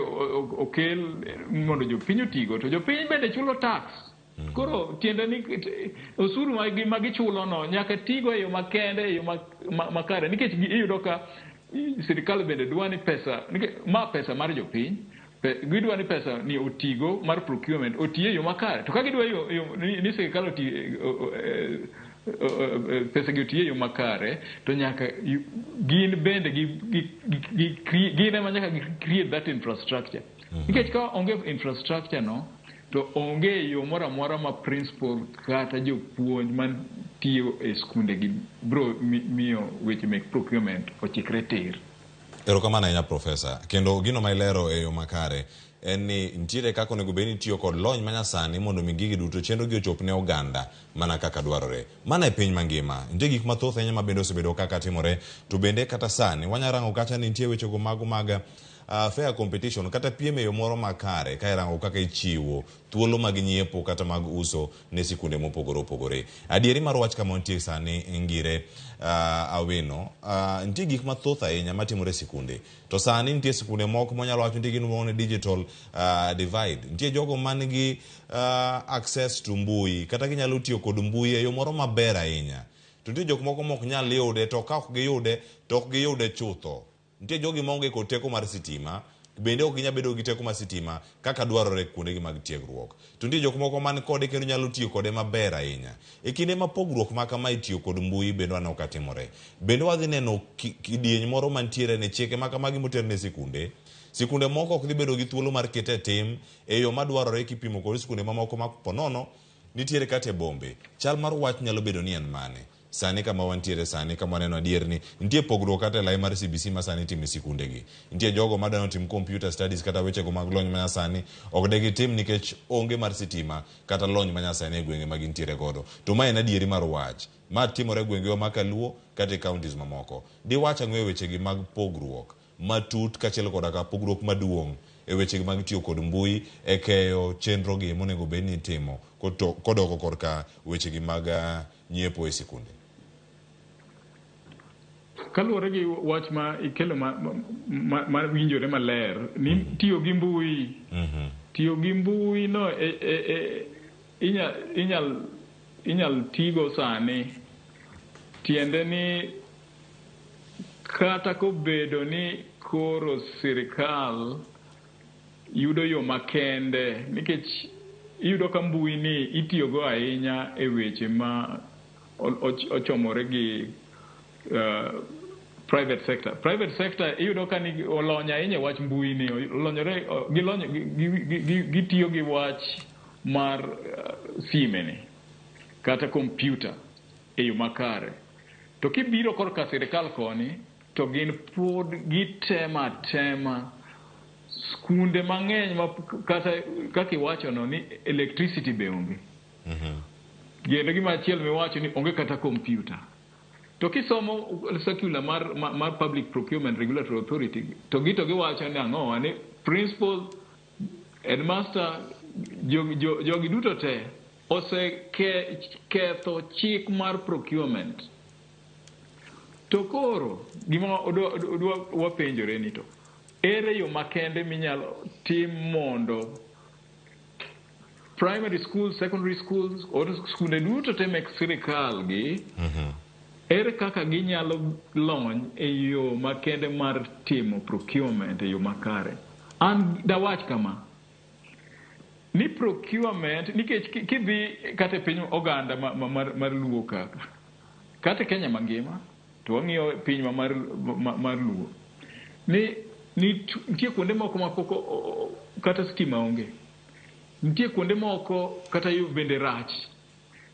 S2: okel mondo jopiny otigo, to jopiny bende chulo tax. Koro tiende ni osuru ma gichulo no nyaka tigo e yo makende, e yo makare. Nikech iyudo ka sirikal bende dwa ni pesa, nikech ma pesa mar jopiny, gidwa ni pesa ni otigo mar procurement oti e yo makare. To ka gidwa yo ni sirikal oti pesa gi oti e yo makare, to nyaka gin bende gin ema nyaka gi create that infrastructure. Nikech ka onge infrastructure no, to onge yo moro amora ma principal kata jopuonj mantiyo e skunde gi bro miyo weche mek procurement ochikre tir.
S1: Erokamano ahinya, Profesa. Kendo gino ma ilero e yo makare en ni nitiere kaka onego bed ni itiyo kod lony manyasani mondo mi gigi duto chenro gi ochop ne oganda mana kaka dwarore. Mana e piny mangima, nitie gik mathoth ahinya ma bende osebedo kaka timore, to bende kata sani wanya rango kacha ni nitie wechego mago mag fair competition kata piem e yo moro makare ka irango kaka ichiwo thuolo mag nyiepo kata mag uso ne sikunde mopogore opogore. Adieri mar wach kama wantie sani, Ngire Awino, nitie gik mathoth ahinya matimore e sikunde. To sani nitie sikunde moko manyalo wacho nitie gima ni digital divide. Nitie jogo man gi access to mbui kata ginyalo tiyo kod mbui e yo moro maber ahinya. To nitie jok moko mok nyal yude, to ka ok giyude to ok giyude chutho. Nitie jogi maonge kod teko mar sitima, bende ok ginyal bedo gi teko mar sitima kaka dwarore kuondegi mag tiegruok. To nitie jok moko man kode kendo nyalo tiyo kode maber ahinya. E kinde ma pogruok ma kama itiyo kod mbui bende waneno ka timore. Bende wadhi neno kidieny moro mantiere ne chike ma kamagi moter ne sikunde. Sikunde moko ok dhi bedo gi thuolo mar kete e tim e yo madwarore kipimo kod sikunde mamoko ma ponono nitiere kata e bombe. Chal mar wach nyalo bedo ni en mane? Sani kama wantiere sani, kama waneno adier ni nitie pogruok kata e lai mar CBC ma sani itimo e sikundegi. Nitie jogo madwa ni otim computer studies kata wechego mag lony manyasani ok de gitim nikech onge mar sitima kata lony manyasani e gwenge ma gintiere godo. To ma en adieri mar wach. Ma timore e gwengewa ma kaluo kata e counties mamoko. Diwach ang'o e wechegi mag pogruok matut kaachiel koda ka pogruok maduong' e wechegi mag tiyo kod mbui e keyo chenro gi monego bed ni itimo kodoko korka wechegi mag nyiepo e sikunde?
S2: Kaluwore gi wach ma ikelo ma winjore maler ni tiyo gi mbui, tiyo gi mbui no inyal tigo sani, tiende ni kata kobedo ni koro sirikal yudo yo makende, nikech iyudo ka mbui ni itiyogo ahinya e weche ma ochomore gi private sector. Private sector iyudo ka ni olony ahinya e wach mbui ni, olonyore, gilonyo, gitiyo gi wach mar sime ni kata kompyuta e yo makare. To kibiro korka sirikal koni, to gin pod gitema tema skunde mang'eny ma kata kaka iwacho no ni electricity be onge. Kendo gima achiel miwacho ni onge kata kompyuta. To kisomo circular mar Public Procurement Regulatory Authority, to giwacho ni ang'owa ni principal, headmaster, jogi duto te oseketho chik mar procurement. To koro gima odwa wapenjore ni to ere yo makende minyalo tim mondo primary schools, secondary schools, or skunde duto te mek sirikal gi, ere kaka ginyalo lony e yo makende mar timo procurement e yo makare? An dawach kama, ni procurement, nikech kidhi kata e piny oganda mar Luo kaka, kata Kenya mangima, to wang'iyo piny mar Luo, ni nitie kuonde moko ma pok kata stima onge, nitie kuonde moko kata yo bende rach,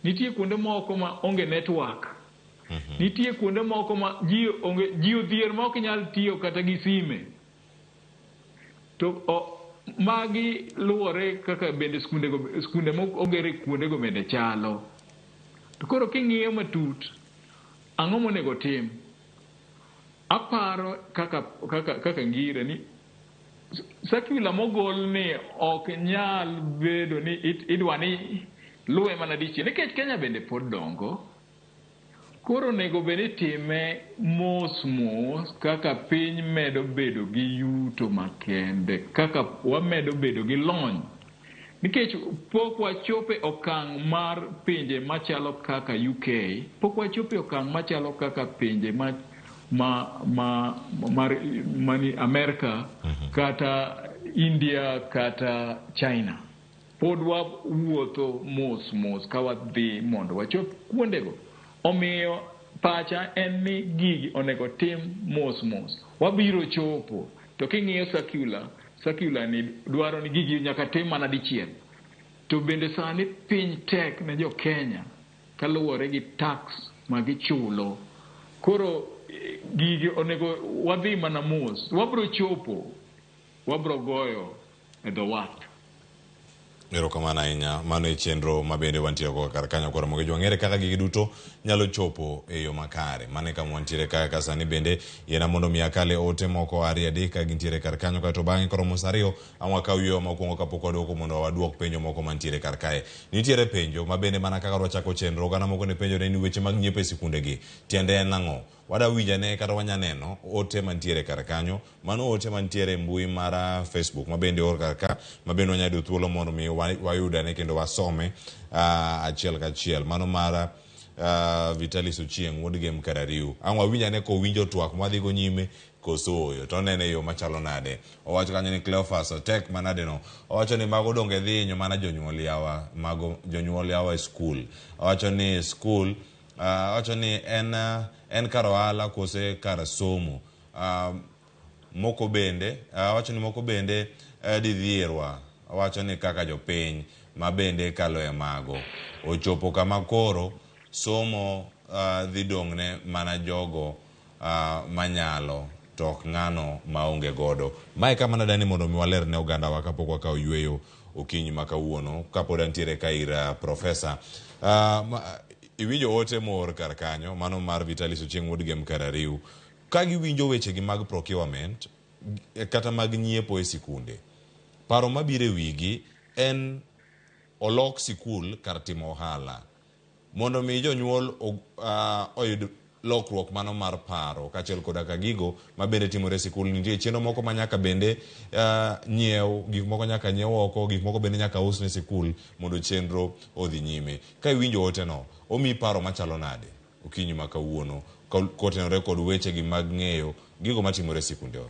S2: nitie kuonde moko ma onge network, nitie kuonde moko ma ji onge, ji odhier ma ok nyal tiyo kata gi sime. To magi luwore kaka bende skunde mogere kuondego bende chalo. To koro king'iyo matut, ang'o monego tim? Aparo kaka Ngire ni circular mogol ni ok nyal bedo ni idwa ni luwe mana dichiel, nikech Kenya bende pod dongo. Koro onego bed ni itime mos mos kaka piny medo bedo gi yuto makende, kaka wamedo bedo gi lony. Nikech pok wachopo e okang' mar pinje machalo kaka UK, pok wachopo e okang' machalo kaka pinje ma ma ma mar mani Amerka kata India kata China. Pod wawuotho mos mos ka wadhi mondo wachop kuondego. Omiyo pacha en ni gigi onego tim mos mos. Wabiro chopo. To king'iyo circular, circular ni dwaro ni gigi nyaka tim mana dichiel. To bende sani piny tek ne jo Kenya kaluwore gi tax ma gichulo. Koro gigi onego wadhi mana mos. Wabro chopo, wabro goyo e dho wath.
S1: Erokamano ahinya. Mano e chenro ma bende wantiere go kar kanyo koro mondo wang'ere kaka gigi duto nyalo chopo e yo makare. Mano e kama wantiere kaka sani bende yiena mondo mi akale ote moko ariyo adek ka gintiere kar kanyo kaeto bang'e koromo sa ariyo ang' wakaw yueyo mokwongo kapok waduoko mondo waduok penjo moko mantiere kar kae. Nitiere penjo ma bende mana kaka wachako chenro oganda moko ne penjore ni weche mag nyiepo e sikunde gi tiende en ang'o? Wada winjane kata wanya neno ote mantiere kar kanyo. Mano ote mantiere e mbui mar Facebook ma bende or kar ka ma bende wanyalo yudo thuolo mondo mi wayudane kendo wasome achiel kachiel. Mano mar Vitalis Ochieng' wuod Gem Karariu. Ang' wawinjane kowinjo twak mwadhi go nyime koso ooyo to onene e yo machalo nade. Owacho kanyo ni Cleophas tek manade no. Owacho ni mago donge dhi hinyo mana jonyuol yawa, mago jonyuol yawa e skul. Owacho ni skul owacho ni en kar ohala kose kar somo. Moko bende owacho ni moko bende didhierwa. Owacho ni kaka jopiny ma bende kalo e mago. Ochopo kama koro somo dhi dong'ne mana jogo manyalo to ok ng'ano maonge godo. Mae kama nadani mondo mi waler ne ogandawa kapok wakawo yueyo okinyi ma kawuono kapod antiere ka ir profesa. Iwinjo ote moor kar kanyo mano mar Vitalis Ochieng' wuod Gem Karariu. Ka giwinjo wechegi mag procurement kata mag nyiepo e sikunde, paro mabiro e wigi en olok sikul kar timo ohala mondo mi jonyuol oyud lokruok mano mar paro kaachiel koda ka gigo mabende timore e sikul. Nitie chenro moko ma nyaka bende nyiew, gik moko nyaka nyiew oko, gik moko bende nyaka us ne sikul mondo chenro odhi nyime. Ka iwinjo ote no, omiyi paro machalo nade okinyi ma kawuono kotenore kod wechegi mag ng'eyo gigo matimore e sikundewa?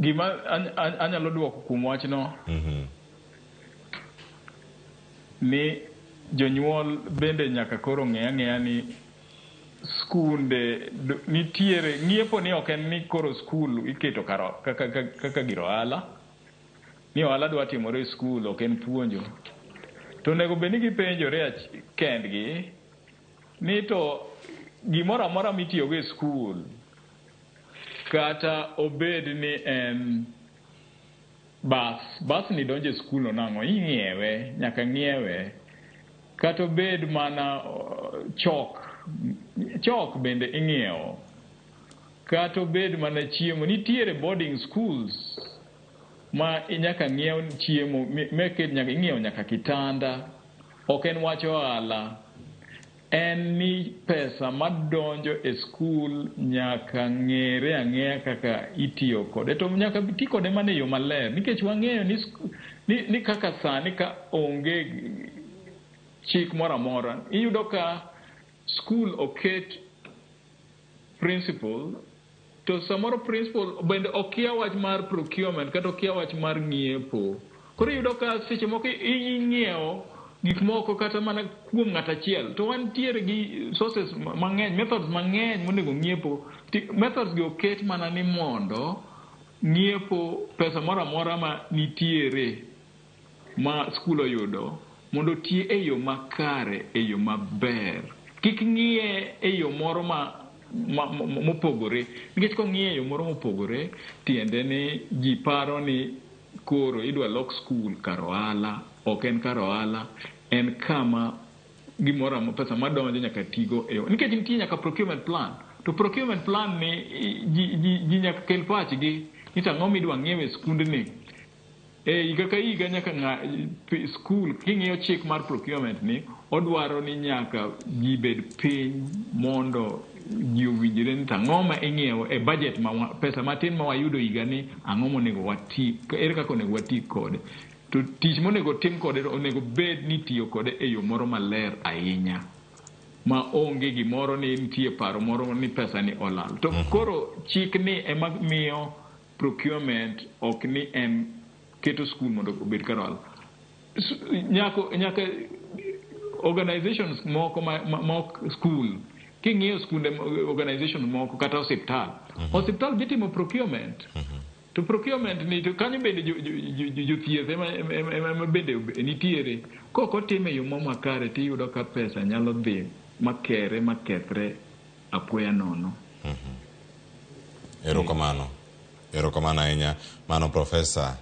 S2: Gima anyalo duoko kuom wachno ni jonyuol bende nyaka koro ng'e ang'eya ni skunde nitiere ng'iepo ni ok en ni koro skul iketo kar kaka gir ohala ni ohala dwa timore e skul ok en puonjo. To onego bed ni gipenjore kendgi ni to gimoro amora mitiyogo e skul kata obed ni en bas, bas ni donjo e skul no nang'o? Ing'iewe, nyaka ng'iewe. Kata obed mana chok, chok bende ing'iewo. Kata obed mana chiemo, nitiere boarding schools ma nyaka ng'iew chiemo, meket nyaka ing'iewo nyaka kitanda. Ok en wach ohala. En ni pesa madonjo e skul nyaka ng'ere ang'eya kaka itiyo kode. To nyaka ti kode mana e yo maler. Nikech wang'eyo ni kaka sani ka onge chik moro amora, iyudo ka skul oket principal, to samoro principal bende okia wach mar procurement kata okia wach mar ng'iepo. Koro iyudo ka seche moko ing'iewo gik moko kata mana kuom ng'at achiel to wantiere gi sources mang'eny, methods mang'eny monego ng'iepo. Methods gi oket mana ni mondo ng'iepo pesa moro amora ma nitiere ma skul oyudo mondo oti e yo makare, e yo maber. Kik ng'iye e yo moro ma mopogore. Nikech kong'iye e yo moro mopogore, tiende ni ji paro ni koro idwa lok skul kar ohala. Ok en kar ohala, en kama gimoro amora pesa madonjo nyaka tigo e yo. Nikech nitie nyaka procurement plan. To procurement plan ni ji nyaka kel pachgi ni to ang'o midwa ng'iew e skundni. E higa ka higa nyaka skul king'iyo chik mar procurement ni Odwaro ni nyaka ji bed piny mondo ji owinjre ni to ang'o ma ing'iewo e budget ma pesa matin ma wayudo higani, ang'o monego wati, ere kaka onego wati kode. To tich monego tim kode onego bed ni tiyo kode e yo moro maler ahinya ma onge gimoro ni nitie paro moro ni pesa ni olal. To koro chik ni ema miyo procurement ok ni en keto skul mondo obed kar ohala. Nyaka organizations moko ma ok skul, king'iyo skunde, organization moko kata osiptal, osiptal dhi timo procurement. To procurement ni to kanyo bende jothieth ema bende nitiere. Kok otime e yo mo makare, tiyudo ka pesa nyalo dhi makere makethre apoya nono.
S1: Erokamano. Erokamano ahinya. Mano Profesa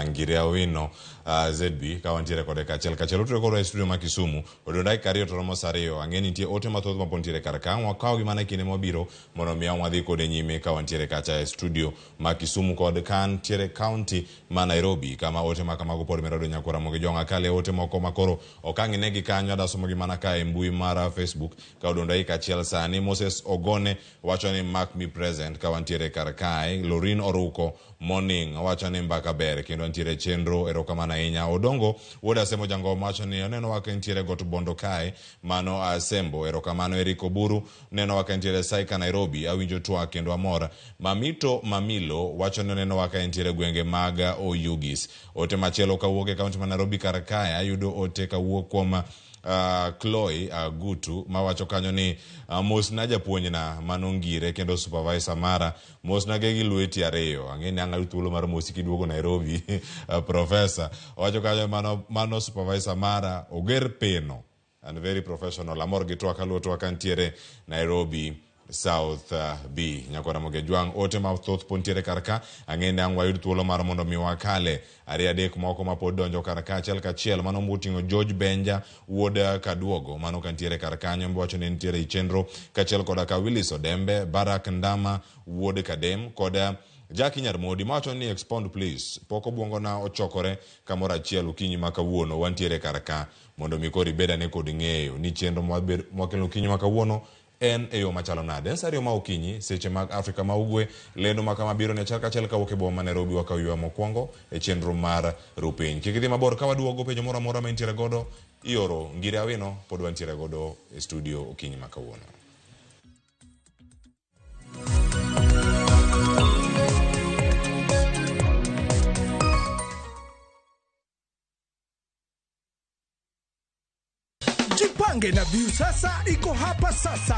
S1: Ngire Awino ZB ka wantiere kode kachiel kachiel. Utudore kodwa e studio ma Kisumu. Odong' dakika 2 to romo sa 2. Ang'e ni nitie ote mathoth mapod nitiere kar ka. Wakawgi mana e kinde mabiro mondo mi wadhi kode nyime ka wantiere kacha e studio ma Kisumu kod ka ntiere county ma Nairobi, kama ote ma kamago pod medo donjo nyakwa Ramogi Jwang'. Akale ote moko ma koro ok ang' inegi kanyo, adasomogi mana ka e mbui mar Facebook ka odong' dakika 1 sani. Moses Ogone wacho ni mark me present ka wantiere kar kae. Lorin Oruko morning wacho ni mbaka ber kendo wantiere chenro, erokamano ahinya. Odongo wuod Asemo Jangoma wacho ni oneno ka entiere got Bondo kae, mano Asembo, erokamano. Eric Oburu neno ka entiere Saika Nairobi, awinjo twak kendo amor. Mamito Mamilo wacho ni oneno ka entiere gwenge mag Oyugis. Ote machielo kawuok e kaunti ma Nairobi kar kae, ayudo ote kawuok kuom Chloe Gutu mawacho kanyo ni mosna japuonjna mano Ngire kendo supervisor mara, mosna gi lweti ariyo. Ang'e ni ang' ayud thuolo mar mosi kiduogo Nairobi. Professor owacho kanyo mano supervisor mara Oger Peno and very professional. Amor gi twak aluwo twak kantiere Nairobi South B. Nyakwa Ramogi Jwang', ote mathoth pod nitiere kar ka. Ang'e ni ang' wayud thuolo mar mondo mi wakale ariyo adek moko ma pod donjo kar ka achiel kachiel. Mano moting'o George Benja wuod Kaduogo, mano kantiere kar kanyo, wacho ni nitiere e chenro kaachiel koda ka Willis Odembe, Barak Ndama wuod Kadem kod Jackie Nyarmodi mawacho ni expound please, pok obuongona ochokore kamoro achiel okinyi ma kawuono. Wantiere kar ka mondo mi koro ibed ane kod ng'eyo ni chenro mwakelo okinyi ma kawuono en e yo machalo nade. En sa 2 ma okinyi seche mag Afrika ma Ugwe. Lendo ma kama biro ni achiel kachiel kawuok e boma ma Nairobi. Wakaw ywa mokwongo e chenro mar Rupiny. Kik idhi mabor, ka waduogo penjo moro amora ma intiere godo ioro. Ngire Awino pod wantiere godo e studio okinyi ma kawuono.
S5: Jipange na Viusasa iko hapa sasa.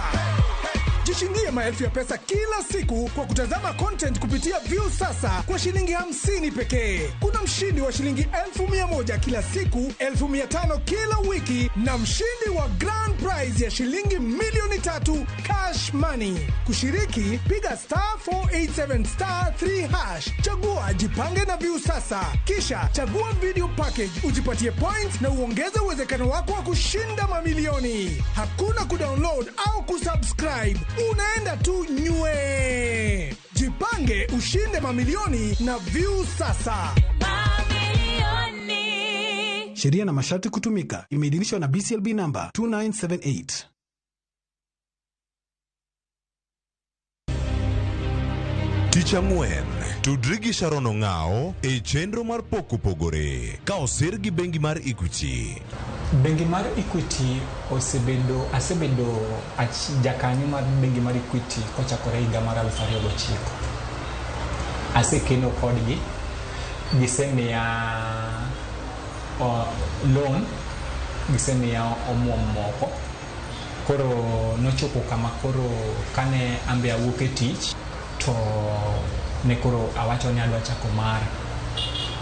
S5: Jishindie maelfu ya pesa kila siku kwa kutazama content kupitia Viusasa kwa shilingi 50 pekee. Kuna mshindi wa shilingi 100,000 kila siku, 500,000 kila wiki na mshindi wa grand prize ya shilingi 3,000,000 cash money. Kushiriki, piga star 487 star 3 hash. Chagua Jipange na Viusasa, kisha chagua video package ujipatie points na uongeze uwezekano wako wa kushinda mamilioni. Hakuna kudownload au kusubscribe, unaenda tu nywe. Jipange ushinde mamilioni na Viusasa.
S6: Sheria na masharti kutumika. Imeidhinishwa na BCLB namba 2978.
S1: Tich ang'wen, tudri gi Sharon Ong'ao e chenro mar Pok Opogore ka osir gi bengi mar Equity.
S7: Bengi mar Equity osebedo, asebedo jakanyo mar bengi mar Equity kochakore higa mar 2009. Asekeno kodgi, gisemiya loan, gisemiya omuom moko. Koro nochopo kama koro kane ambe awuok e tich, to ne koro awacho ni adwa chako mara.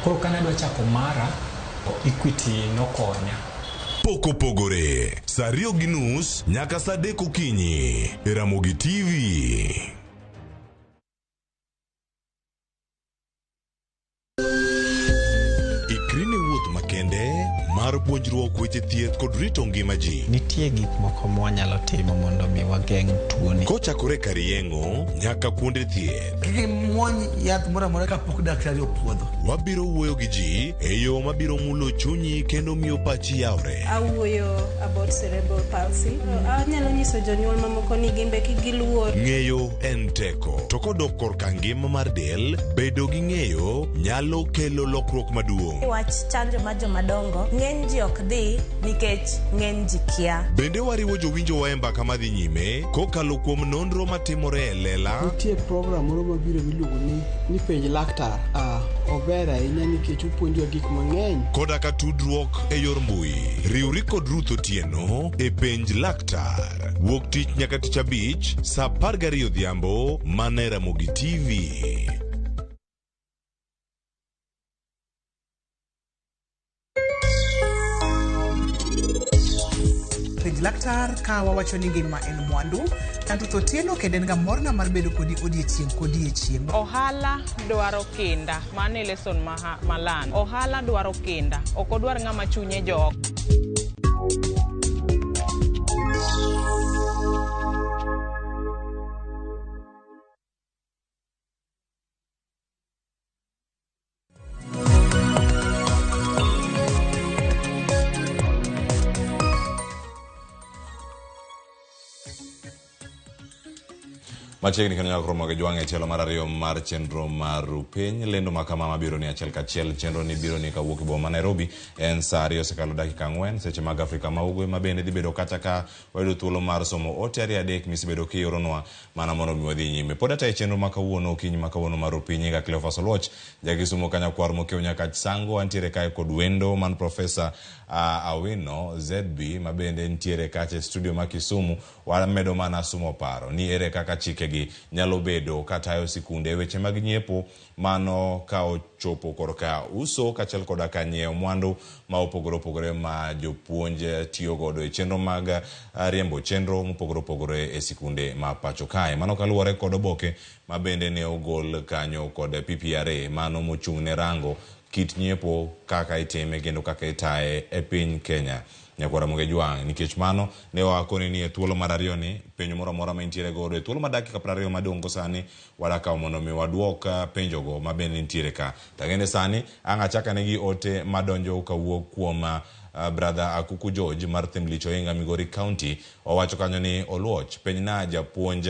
S7: Koro kane adwa chako mara, Equity nokonya.
S1: Pok Opogore, saa 2:30 nyaka saa 3 okinyi e Ramogi TV. Ikri ne wuoth makende mar puonjruok weche thieth kod rito ngima ji.
S7: Nitie gik moko mwanyalo timo mondo mi wageng' tuoni.
S1: Kochakore kar yeng'o nyaka kuonde thieth.
S8: Kik imuony yath moro amora kapok daktari opuodho.
S1: Wabiro wuoyo gi ji e yo mabiro mulo chunyi kendo miyo pachi yawre.
S9: Awuoyo about cerebral palsy. Anyalo nyiso jonyuol mamoko ni gimbe kik giluor.
S1: Ng'eyo en teko. To kodok korka ngima mar del, bedo gi ng'eyo nyalo kelo lokruok maduong'.
S10: Wach chanjo mar jomadongo, ng'eny ji ok dhi nikech ng'eny ji kia.
S1: Bende wariwo jowinjowa e mbaka madhi nyime kokalo kuom nonro matimore e lela.
S11: Nitie program moro mabiro miluongo ni penj laktar. Ober ahinya nikech opuonjowa gik mang'eny.
S1: Koda ka tudruok e yor mbui. Riwri kod Ruth Otieno e penj laktar. Wuok tich nyaka tich abich saa 12 odhiambo mana e Ramogi TV.
S12: Penj laktar ka wawacho ni ngima en mwandu. An Ruth Otieno kendo en ga morna mar bedo kodi odiechieng' kodiechieng'.
S13: Ohala dwaro kinda. Mano e lesson malan. Ohala dwaro kinda. Ok odwar ng'ama chunye jok.
S1: Machiegni kendo nyaka romo gi jwang' e tielo mar ariyo mar chenro mar Rupiny. Lendo ma kama mabiro ni achiel kachiel. Chenro ni biro ni kawuok e boma ma Nairobi en saa 2 osekalo dakika 4 seche mag Afrika ma Ugwe, ma bende dhi bedo kata ka wayudo thuolo mar somo ote 2 3 misebedo kioronwa mana mondo mi wadhi nyime. Pod ata e chenro ma kawuono okinyi ma kawuono mar Rupiny ga Cleophas Oluoch, jakisumo kanyakwar mokiewo nyaka Sango. Antiere kae kod wendo man Profesa Awino ZB ma bende nitiere kacha e studio ma Kisumu. Wamedo mana sumo paro ni ere kaka chikegi nyalo bedo katayo sikunde weche mag nyiepo mano ka ochopo korka uso kaachiel koda ka nyiewo mwandu ma opogore opogore ma jopuonj tiyo godo e chenro mag riembo chenro mopogore opogore e sikunde ma pacho kae. Mano kaluwore kod oboke ma bende ne ogol kanyo kod PPRA mano mochung' ne rango kit nyiepo kaka itime kendo kaka itaye e piny Kenya. Nyakwara Ramogi Jwang', nikech mano ne wakoni ni e thuolo mar ariyo ni penjo moro amora ma intiere godo e thuolo mar dakika 20 madong' go sani wadakawo mondo mi waduok penjogo ma bende nitiere ka. Tang'ene sani ang' achaka negi ote madonjo kawuok kuom brother Akuku George mar Thimlich Ohinga Migori County. Owacho kanyo ni Oluoch penjna japuonj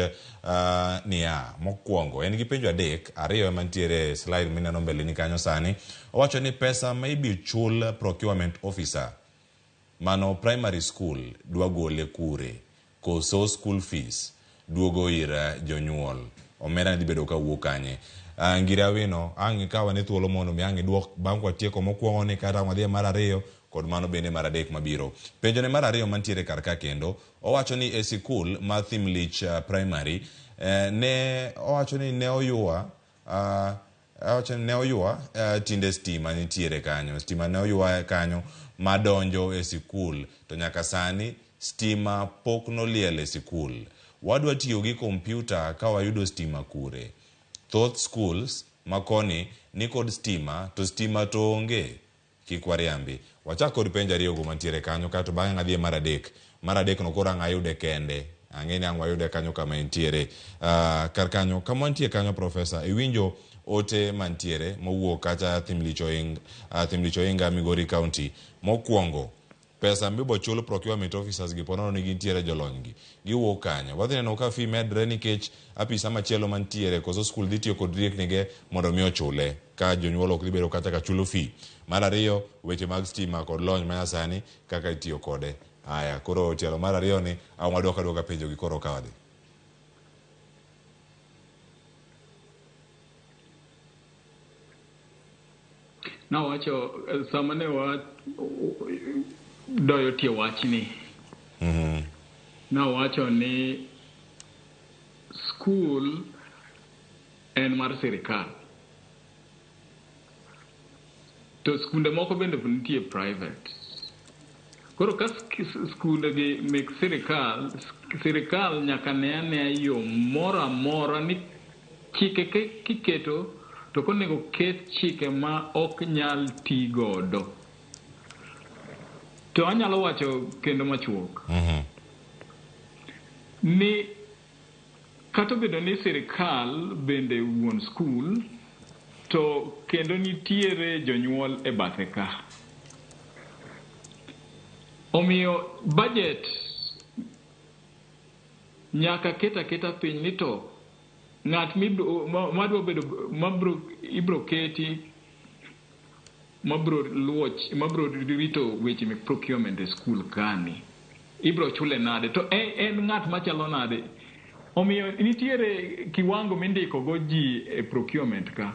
S1: niya mokwongo en gi penjo 3, 2 ema nitiere slide mineno mbele ni kanyo sani. Owacho ni pesa ma ibi chul procurement officer mano primary school dwa gole kure, koso school fees duogo ir jonyuol, omenda dhi bedo kawuok kanye? Ngire Awino ang' ikaw ane thuolo mondo mi ang' iduok bang' kwatieko mokwongo ni kata wadhi mar ariyo kod mano bende mar adek mabiro. Penjo ne mar ariyo mantiere kar ka kendo owacho ni e sikul mar Thimlich Primary ne owacho ni ne oywa tinde stima nitiere kanyo, stima ne oywa kanyo madonjo e sikul to nyaka sani stima pok noliel e sikul. Wadwa tiyo gi kompyuta ka wayudo stima kure? Thoth schools makoni ni kod stima to stima to onge. Kik wariambi. Wachak kod penjo ariyo go mantiere kanyo kato bang'e adhi e mar adek. Mar adek no koro ang' ayude kende. Ang'e ni ang' wayude kanyo kama entiere. Kar kanyo kama wantie kanyo Profesa iwinjo ote mantiere mowuok kacha Thimlich Ohinga Migori County. Mokwongo pesa mibo chul procurement officers gi ponono ni gintiere jolony gi giwuok kanye? Wadhi neno ka fee medre nikech apisa machielo mantiere koso skul dhi tiyo kod rieknige mondo mi ochule ka jonyuol ok dhi bedo kata ka chulo fee. Mar ariyo weche mag stima kod lony manyasani kaka itiyo kode. Aya koro tielo mar ariyo ni ang' wadwoko aduoka penjo gi koro ka wadhi.
S2: Nawacho sama ne wa doyo tie wachni. Nawacho ni skul en mar sirikal. To skunde moko bende nitie private. Koro ka skunde gi mek sirikal, sirikal nyaka ne anea yo moro amora ni chike kiketo to konego ket chike ma ok nyal ti godo. To anyalo wacho kendo machuok ni kata obedo ni sirikal bende wuon skul, to kendo nitiere jonyuol e bathe ka. Omiyo budget nyaka ket aketa piny ni to ng'at madwa bedo mabro ibro keti mabro luwo mabro rito weche mek procurement e skul kani ibro chule nade to en ng'at machalo nade. Omiyo nitiere kiwango mindiko go ji e procurement ka.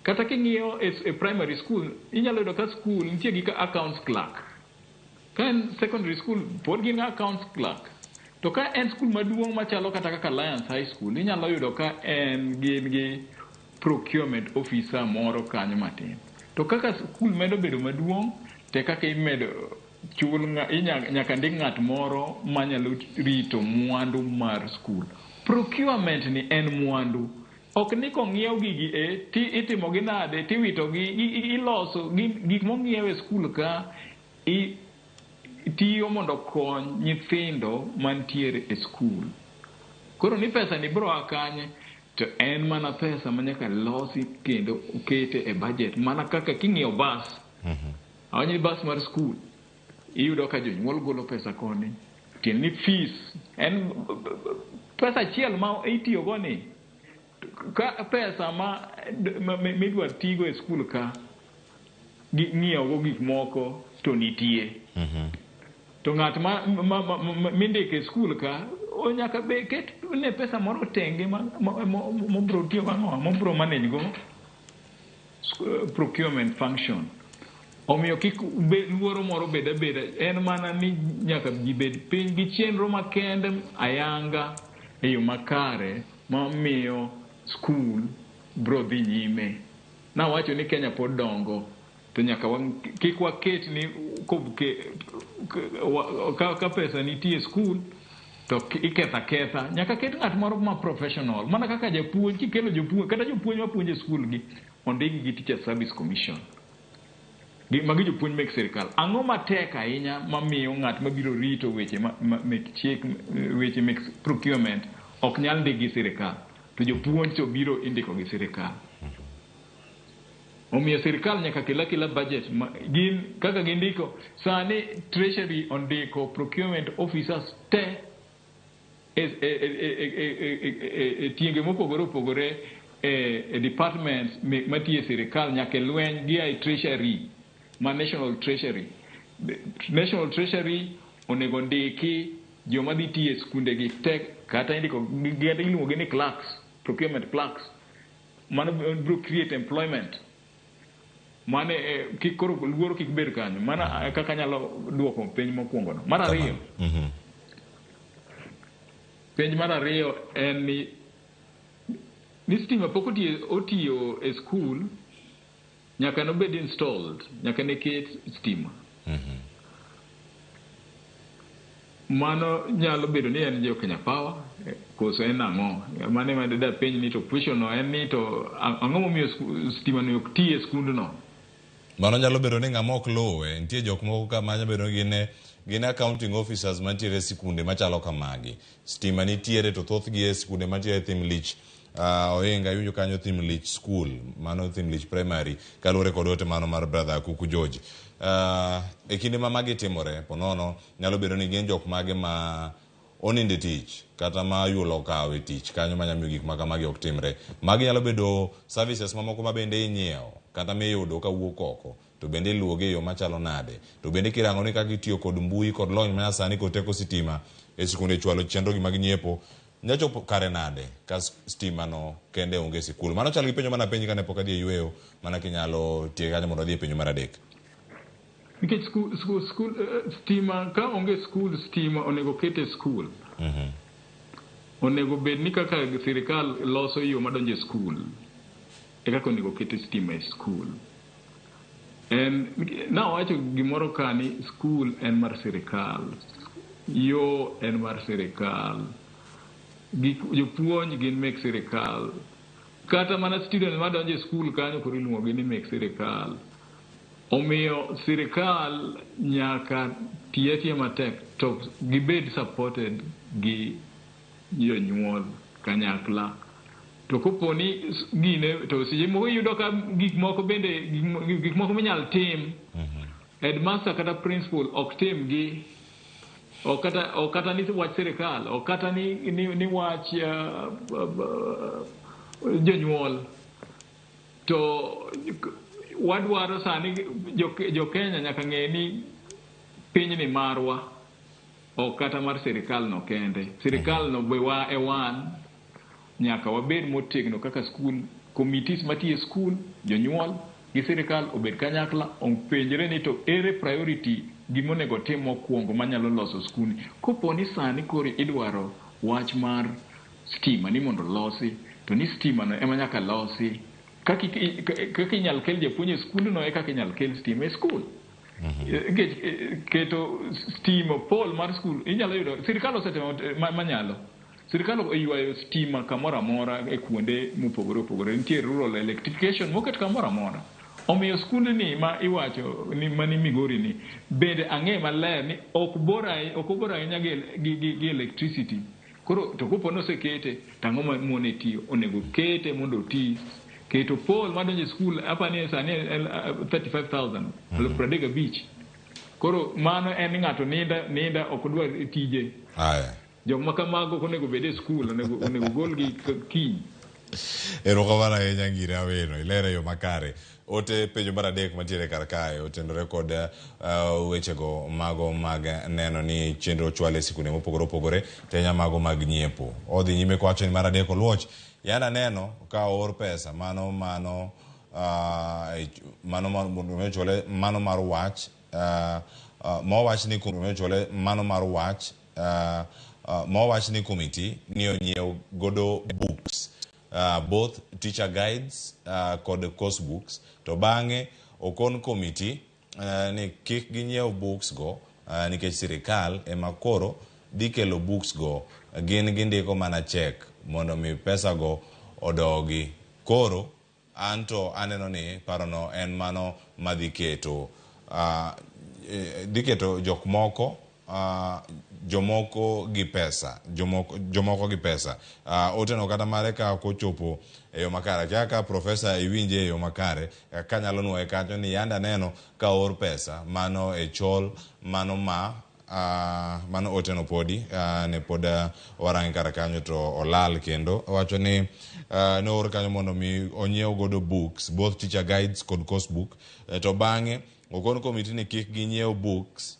S2: Kata king'iyo e primary school, inyalo yudo ka school nitie gi ka accounts clerk. Ka en secondary school pod gin accounts clerk. To ka en skul maduong' machalo kata kaka Alliance High School, inyalo yudo ka en gin gi procurement officer moro kanyo matin. To kaka skul medo bedo maduong', te kaka imedo chul nyaka ndik ng'at moro manyalo rito mwandu mar skul. Procurement ni en mwandu. Ok ni kong'iew gigi e ti itimo gi nade tiwito gi iloso gik mong'iew e skul ka tiyo mondo okony nyithindo mantiere e skul. Koro ni pesa ni bro a kanye, to en mana pesa ma nyaka losi kendo okete e budget. Mana kaka king'iewo bas, awach ni bas mar skul, iyudo ka jonyuol golo pesa koni, tiende ni fees en pesa achiel ma itiyogo ni ka pesa ma midwa tigo e skul ka ng'iewogo gik moko to nitie. To ng'at ma mindiko e skul ka nyaka be ket ne pesa moro tenge mobro tiyo ang'o mobro manage go procurement function. Omiyo kik luoro moro bed abeda, en mana ni nyaka ji bed piny gi chenro makende ayanga e yo makare mamiyo skul bro dhi nyime. Nawacho ni Kenya pod dongo, to nyaka kik waket ni ka pesa nitie e skul to iketho aketha. Nyaka ket ng'at moro ma professional, mana kaka japuonj kikelo jopuonj kata jopuonj mapuonjo e skul gi ondikgi gi Teacher Service Commission. Magi jopuonj mek sirikal. Ang'o matek ahinya mamiyo ng'at mabiro rito weche mek chik, weche mek procurement ok nyal ndik gi sirikal, to jopuonj to biro indiko gi sirikal. Omiyo sirikal nyaka kel akela budget gin kaka gindiko sani. Treasury ondiko procurement officers te e tienge mopogore opogore e departments matiyo e sirikal nyaka e lweny gia e Treasury ma National Treasury. National Treasury onego ndiki joma dhi tiyo e skunde gi te, kata indiko kata iluongo gi ni clerks, procurement clerks. Mano biro create employment. Mane kik koro luoro kik bed kanyo. Mana kaka anyalo duoko penj mokwongo no. Mar ariyo, penj mar ariyo en ni stima pok otiyo e skul, nyaka nobed installed, nyaka ne ket stima. Mano nyalo bedo ni en jo Kenya Power koso en ang'o? Mano ema da penj ni to question no en ni to ang'o momiyo stima ni ok ti e skundno?
S1: Mano nyalo bedo ni ng'ama ok luwe. Nitie jok moko ka manyalo bedo ni gin accounting officers mantiere e sikunde machalo kamagi. Stima nitiere to thothgi e sikunde mantiere e Thimlich Ohinga, iwinjo kanyo Thimlich School, mano Thimlich Primary, kaluwore kod ote mano mar brother Kuku George. E kinde ma magi timore, ponono nyalo bedo ni gin jok mage ma onindo e tich kata ma yulo okawo e tich kanyo manyalo miyo gik ma kamagi ok timre. Magi nyalo bedo services mamoko ma bende inyiewo kata miyudo kawuok oko, to bende iluwogi e yo machalo nade. To bende kirango ni kaka itiyo kod mbui kod lony manyasani kod teko sitima e sikunde chwalo chenro gi mag nyiepo, nyachopo kare nade ka stima no kende onge e sikul. Mano chal gi penjo mana penji kane pok adhi e yweyo, mana kinyalo tieke kanyo mondo adhi e penjo mar adek.
S2: Nikech skul, stima ka onge skul, stima onego ket e skul. Onego bed ni kaka sirikal loso yo madonjo e skul, e kaka onego ket stima e skul. En nawacho gimoro ka ni skul en mar sirikal, yo en mar sirikal, gik jopuonj gin mek sirikal, kata mana student madonjo e skul kanyo koro iluongo gi ni mek sirikal. Omiyo sirikal nyaka tiye tiye matek to gibed supported gi jonyuol kanyakla. To kopo ni gine to seche moko iyudo ka gik moko bende gik moko minyal tim, headmaster kata principal ok tim gi, ok kata ni wach sirikal, ok kata ni wach jonyuol. To wadwaro sani jo Kenya nyaka ng'e ni pinyni marwa, ok kata mar sirikal no kende. Sirikal no be wa e wan, nyaka wabed motegno kaka school committees matiyo e school, jonyuol gi sirikal obed kanyakla, openjre ni to ere priority gimonego tim mokwongo manyalo loso skul. Kopo ni sani koro idwaro wach mar stima ni mondo losi, to ni stima no ema nyaka losi. Kaka inyal kel japuonj e skundno e kaka inyal kel stima e skul. Nikech keto stima pole mar skul inyalo yudo sirikal osetimo manyalo. Sirikal oywayo stima kamoro amora e kuonde mopogore opogore. Nitie rural electrification moket kamoro amora. Omiyo skundni ma iwacho ni mani Migori ni bende ang'e maler ni ok bor ahinya gi electricity. Koro to kopo ni osekete to ang'o ma mone tiyo? Onego kete mondo oti. Keto pole madonjo e skul apani sani en 35,000, 35,000. Koro mano en ni ng'ato ninda ok dwar tije.
S1: Aya.
S2: Jok ma kamago ok onego bed e skul, onego golgi kiny.
S1: Erokamano ahinya Ngire Awino, ilere e yo makare. Ote penjo mar adek mantiere kar kae otenore kod wechego mago mag neno ni chenro ochwal e sikunde mopogore opogore, tenya mago mag nyiepo. Odhi nyime kowacho ni mar adek Oluoch, yanda neno ka oor pesa mano mano mano ochwale mano mar wach mowach ni ochwale mano mar wach mowach ni komiti ni onyiew godo books, both teacher guides kod course books, to bang'e okon komiti ni kik ginyiew books go nikech sirikal ema koro dhi kelo books go, gin gindiko mana check mondo mi pesa go odogi. Koro anto aneno ni parono en mano madhi keto dhi keto jok moko jomoko gi pesa, jomoko gi pesa. Oteno kata mare ka ok ochopo e yo makare. Kaka profesa iwinje e yo makare, kanyalo nuoye kanyo ni yanda neno ka or pesa mano e chol mano ma mano oteno podi ne pod warange kar kanyo to olal kendo owacho ni ne oor kanyo mondo mi onyiew godo books, both teacher guides kod course book, to bang'e okon komiti ni kik ginyiew books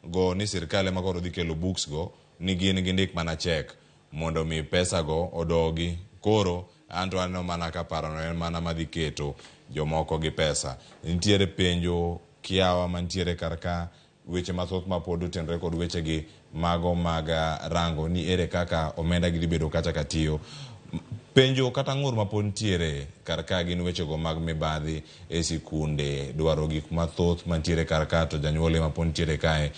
S1: go ni sirikal ema koro dhi kelo books go, ni gin gindik mana check mondo mi pesa go odogi. Koro anto aneno mana ka parono en mana madhi keto jomoko gi pesa. Nitiere penjo kiawa mantiere kar ka, weche mathoth ma pod otenore kod wechegi mago mag rango ni ere kaka omenda gi dhi bedo kata ka tiyo. Penjo kata ng'ur ma pod nitiere kar ka gin wechego mag mibadhi e sikunde, dwaro gik mathoth mantiere kar ka to janyuol ema pod nitiere kae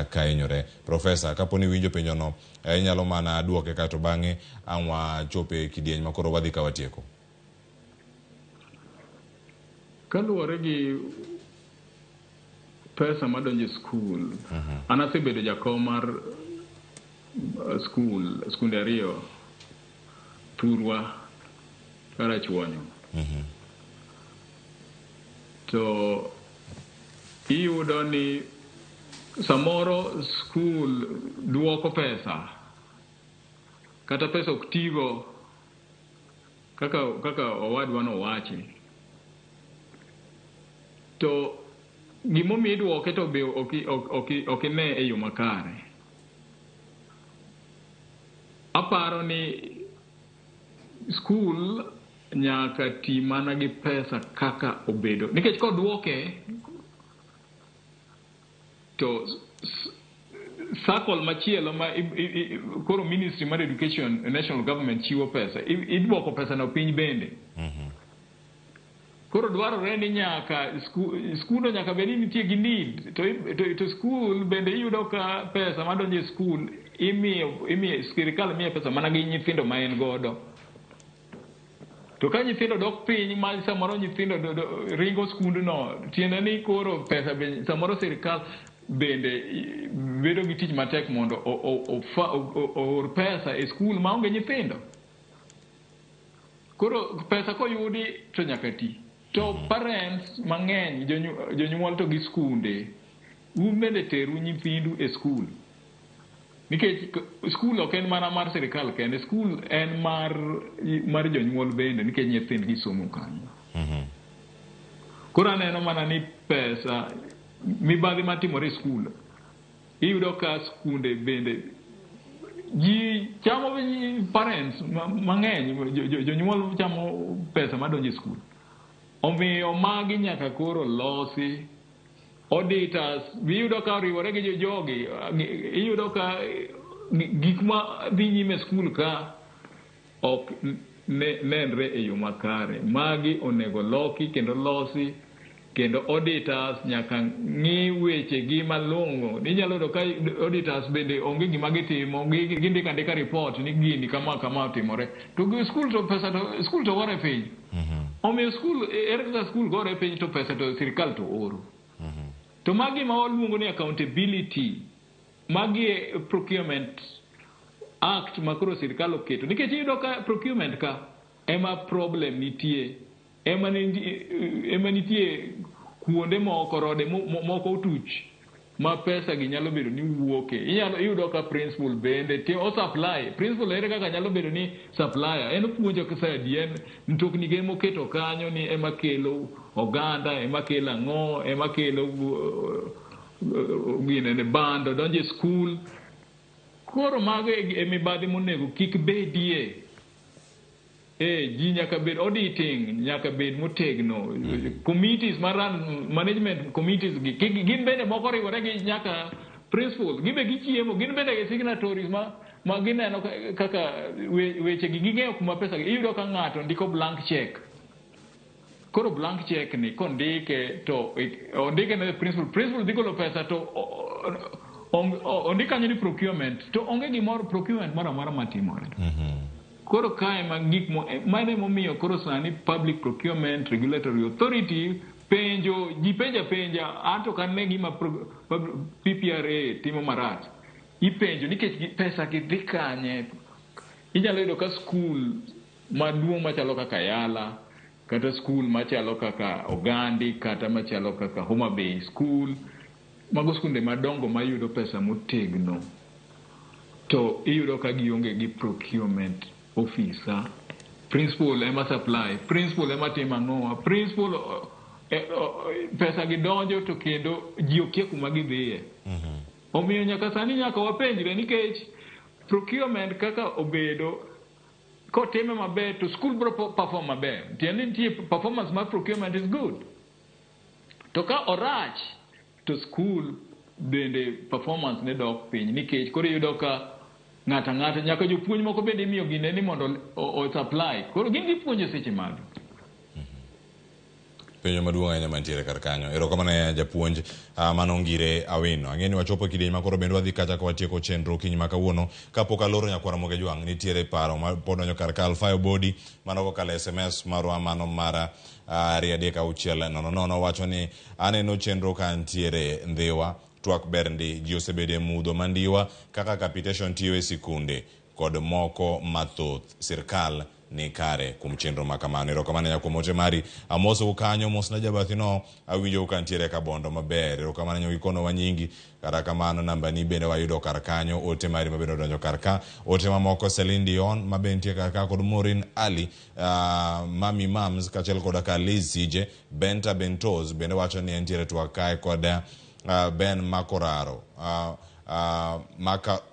S1: ka hinyore. Profesa, kapo ni iwinjo penjono, inyalo mana duoke kae to bang'e ang' wachope kidieny ma koro wadhi ka watieko.
S2: Kaluwore gi pesa madonjo e skul, an asebedo jakom mar skul, skunde ariyo, Thurwa Karachuonyo. To iyudo ni samoro skul duoko pesa, kata pesa ok tigo kaka owadwa nowachi. To gimomiyo iduoke to be ok ine e yo makare. Aparo ni skul nyaka ti mana gi pesa kaka obedo. Nikech koduoke to circle machielo ma koro Ministry mar Education, National Government chiwo pesa, iduoko pesa no piny bende. Koro dwarore ni nyaka skul nyaka bed ni nitie gi need, to skul bende iyudo ka pesa madonjo e skul imiyo sirikal miye pesa mana gi nyithindo ma en godo. To ka nyithindo dok piny ma samoro nyithindo ringo skundno, tiende ni koro pesa be samoro sirikal bende bedo gi tich matek mondo oor pesa e skul maonge nyithindo. Koro pesa koyudi to nyaka ti. To parents mang'eny, jonyuol to gi skunde, un bende teru nyithindu e skul. Nikech skul ok en mana mar sirikal kende, skul en mar jonyuol bende nikech nyithindgi somo kanyo. Koro aneno mana ni pesa mibadhi matimore e skul, iyudo ka skunde bende ji chamo, parents mang'eny, jonyuol chamo pesa madonjo e skul. Omiyo magi nyaka koro losi. Auditors iyudo ka oriwore gi jogi, iyudo ka gik ma dhi nyime e skul ka ok nenre e yo makare. Magi onego loki kendo losi, kendo auditors nyaka ng'i weche gi malong'o. Inyalo yudo ka auditors bende onge gima gitimo, gindiko andika report ni gini kama kama otimore. To skul to pesa to skul to gore piny. Omiyo skul, ere kaka skul gore piny to pesa to sirikal to oro? To magi ma waluongo ni accountability, magi e Procurement Act ma koro sirikal oketo. Nikech iyudo ka procurement ka ema problem nitie, ema nitie kuonde moko rode moko otuch ma pesa gi nyalo bedo ni wuoke. Inyalo iyudo ka principal bende ti o supply. Principal ere kaka nyalo bedo ni supplier? En opuonjo kasa adi, en mtokni ge moketo kanyo ni ema kelo oganda, ema kelo ang'o, ema kelo ginene bando donjo e skul. Koro mago e mibadhi monego kik bedie. Ji nyaka bed auditing, nyaka bed motegno. Committees ma run management committees gi, gin bende moko oriwore gi nyaka principal. Gin be gichiemo, gin bende gi signatories ma gineno kaka weche gi ging'eyo kuma pesa gi. Iyudo ka ng'ato ndiko blank check. Koro blank check ni kondike to ondike ne principal, principal dhi golo pesa to ondik kanyo ni procurement, to onge gimoro procurement moro amora matimore. Koro kae ma gik mo mano emomiyo koro sani Public Procurement Regulatory Authority penjo ji, penjo apenja anto ka ne gima PPRA timo marach, ipenjo nikech pesa gi dhi kanye. Inyalo yudo ka skul maduong' machalo kaka Yala, kata skul machalo kaka Ogandi, kata machalo kaka Homa Bay School, mago skunde madongo mayudo pesa motegno, to iyudo ka gionge gi procurement officer. Principal ema supply, principal ema timo ang'owa, principal pesa gi donjo to kendo ji okia kuma gidhiye. Omiyo nyaka sani nyaka wapenjre nikech procurement kaka obedo kotime maber to school biro perform maber. Tiende ni nitie performance mar procurement is good. To ka orach to school bende performance ne dok piny, nikech koro iyudo ka ng'ato ang'ata, nyaka jopuonj moko bende imiyo gine ni mondo o supply. Koro gin gipuonjo seche mage.
S1: Penjo maduong' ahinya mantiere kar kanyo. Erokamano ahinya japuonj, mano Ngire Awino. Ang'e ni wachopo e kidieny ma koro bende wadhi kacha ka watieko chenro okinyi ma kawuono. Kapok aloro nyakwara Moge Jwang', nitiere paro ma pod donjo kar ka Alfayo Bodi mano kokalo SMS marwa mano mara 23600 wacho ni aneno chenro ka ntiere Ndhiwa, twak ber ndi, ji osebedo e mudho mandiwa kaka capitation tiyo e sikunde kod moko mathoth. Sirkal ni kare kuom chenro ma kamano. Erokamano ahinya kuom ote mari. Amosou kanyo, mosna jabathino, awinjo ka ntiere Kabondo maber. Erokamano ahinya gikonowa nyingi. Kata kamano nambani bende wayudo kar kanyo, ote mari mabende odonjo kar ka. Ote mamoko Celine Dion mabe nitie kar ka kod Maureen Ali, Mami Mams kaachiel koda ka Liz Sije, Benta Bentos bende wacho ni entiere twak kae kod Ben Makoraro.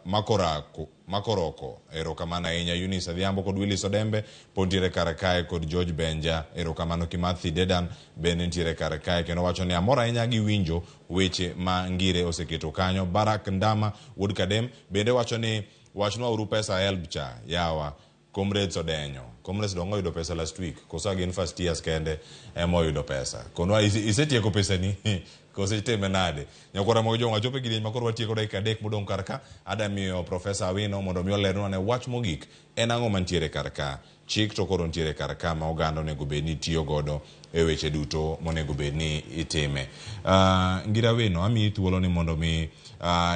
S1: Makorako Makoroko, erokamano ahinya. Eunice Adhiambo kod Willis Odembe pod ntiere kar kae kod George Benja, erokamano. Kimathi Dedan bende ntiere kar kae kendo wacho ni amor ahinya gi winjo weche ma Ngire oseketo kanyo. Barak Ndama wuod Kadem bende wacho ni wachnwa uru pesa HELB cha yawa. Comrades odenyo. Comrades dongo oyudo pesa last week. Koso gin first years kende ema oyudo pesa. Konwa isetieko pesani koso itime nade? Nyakwara Ramogi Jwang' wachopo e kidieny ma koro watieko dakika 3 modong' kar ka. Ada miyo Profesa Awino mondo mi olernwa ne wach mogik en ang'o mantiere kar ka. Chik to koro ntiere kar ka ma oganda onego bed ni tiyo godo e weche duto monego bed ni itime. Ngira Awino, amiyi thuolo ni mondo mi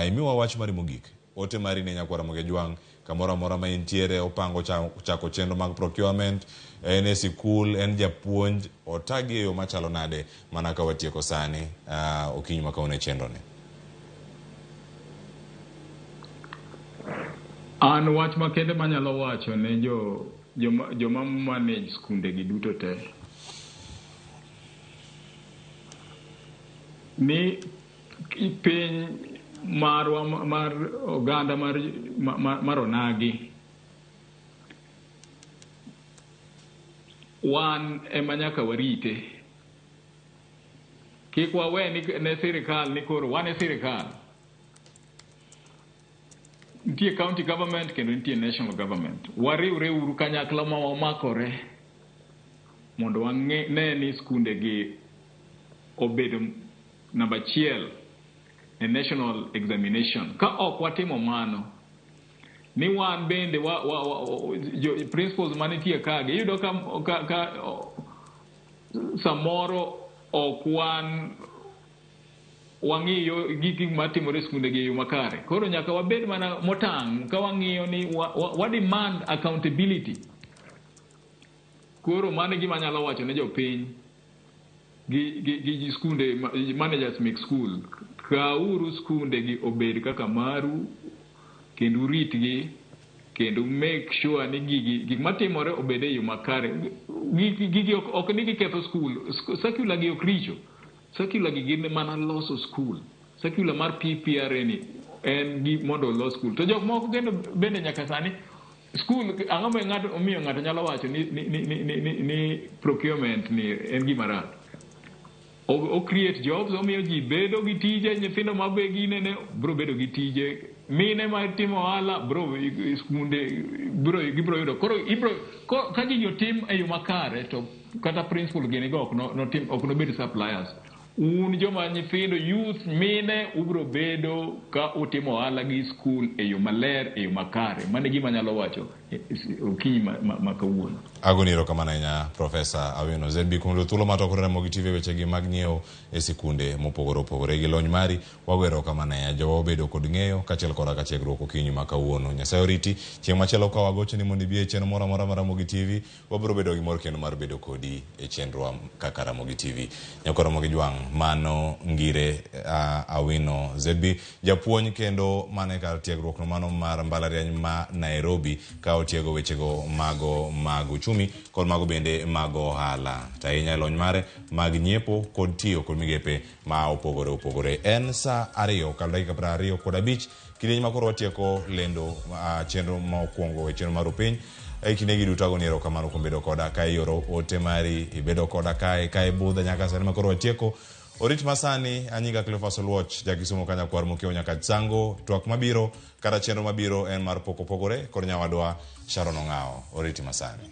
S1: imiwa wach mari mogik. Ote mari ne nyakwara Ramogi Jwang' kamoro amora ma intiere, opango chako chenro mag procurement, en e sikul, en japuonj, otagi e yo machalo nade mana ka watieko sani okinyi ma kawuono e chenro ni.
S2: An wach makende manyalo wacho ne joma manage skunde gi duto te ni piny marwa mar oganda mar onagi wan ema nyaka warite. Kik wawe ne sirikal ni koro wan e sirikal. Nitie county government kendo nitie national government. Wariwre uru kanyakla ma wamakore mondo wang'e ni skunde gi obedo namba 1 e national examination. Ka ok watimo mano, ni wan bende principals manitie kagi iyudo ka samoro ok wan wang'iyo gik matimore e skunde gi e yo makare. Koro nyaka wabed mana motang' ka wang'iyo ni wa demand accountability. Koro mano e gima anyalo wacho ne jopiny gi skunde managers mek school. Kauru skunde gi obed kaka maru kendo uritgi kendo make sure ni gik matimore obed e yo makare. Gigi ok ni giketho school. Circular gi ok richo. Circular gi gin mana loso school. Circular mar PPRA ni en gi mondo olos school. To jok moko kendo bende nyaka sani school ang'o ma ng'ato omiyo ng'ato nyalo wacho ni procurement ni en gima rach. O create jobs, omiyo ji bedo gi tije, nyithindo ma be ginene bro bedo gi tije, mine ma timo ohala bro skunde bro gibro yudo. Koro ibro ka gigi otim e yo makare to kata principal gini go ok nobed suppliers. Un joma nyithindo youth mine ubro bedo ka utimo ohala gi school e yo maler e yo makare. Mano e gima anyalo wacho okinyi ma kawuono.
S1: Agoni erokamano ahinya Profesa Awino ZB kuom yudo thuolo mar twak kod Ramogi TV e wechegi mag nyiewo e sikunde mopogore opogore. Gi lony mari wago erokamano ahinya. Jowa obedo kod ng'eyo kaachiel koda ka tiegruok okinyi ma kawuono. Nyasaye oriti. Chieng' machielo ka wagochoni mondo ibi e chenro moro amora mar Ramogi TV, wabiro bedo gi mor kendo mar bedo kodi e chenrowa kaka Ramogi TV. Nyakwar Ramogi Jwang', mano Ngire Awino ZB, japuonj kendo mane kar tiegruok no mano mar mbalariany ma Nairobi ka otiego wechego mago mag uchumi kod mago bende mag ohala. To ahinya e lony mare mag nyiepo kod tiyo kod migepe ma opogore opogore. En saa 2 kar dakika 25 kidieny ma koro watieko lendo chenro ma okwongo e chenro mar Rupiny. E kindegi duto agoni erokamano kuom bedo koda ka ioro ote mari, ibedo koda kae ka ibudha nyaka sani ma koro watieko. Orit masani, anyinga Cleophas Oluoch, jakisumo ka nyakwar Mokiewo nyaka Tsango. Twak mabiro kata chenro mabiro en mar pok opogore kod nyawadwa Sharon Ong'awo. Oriti masani.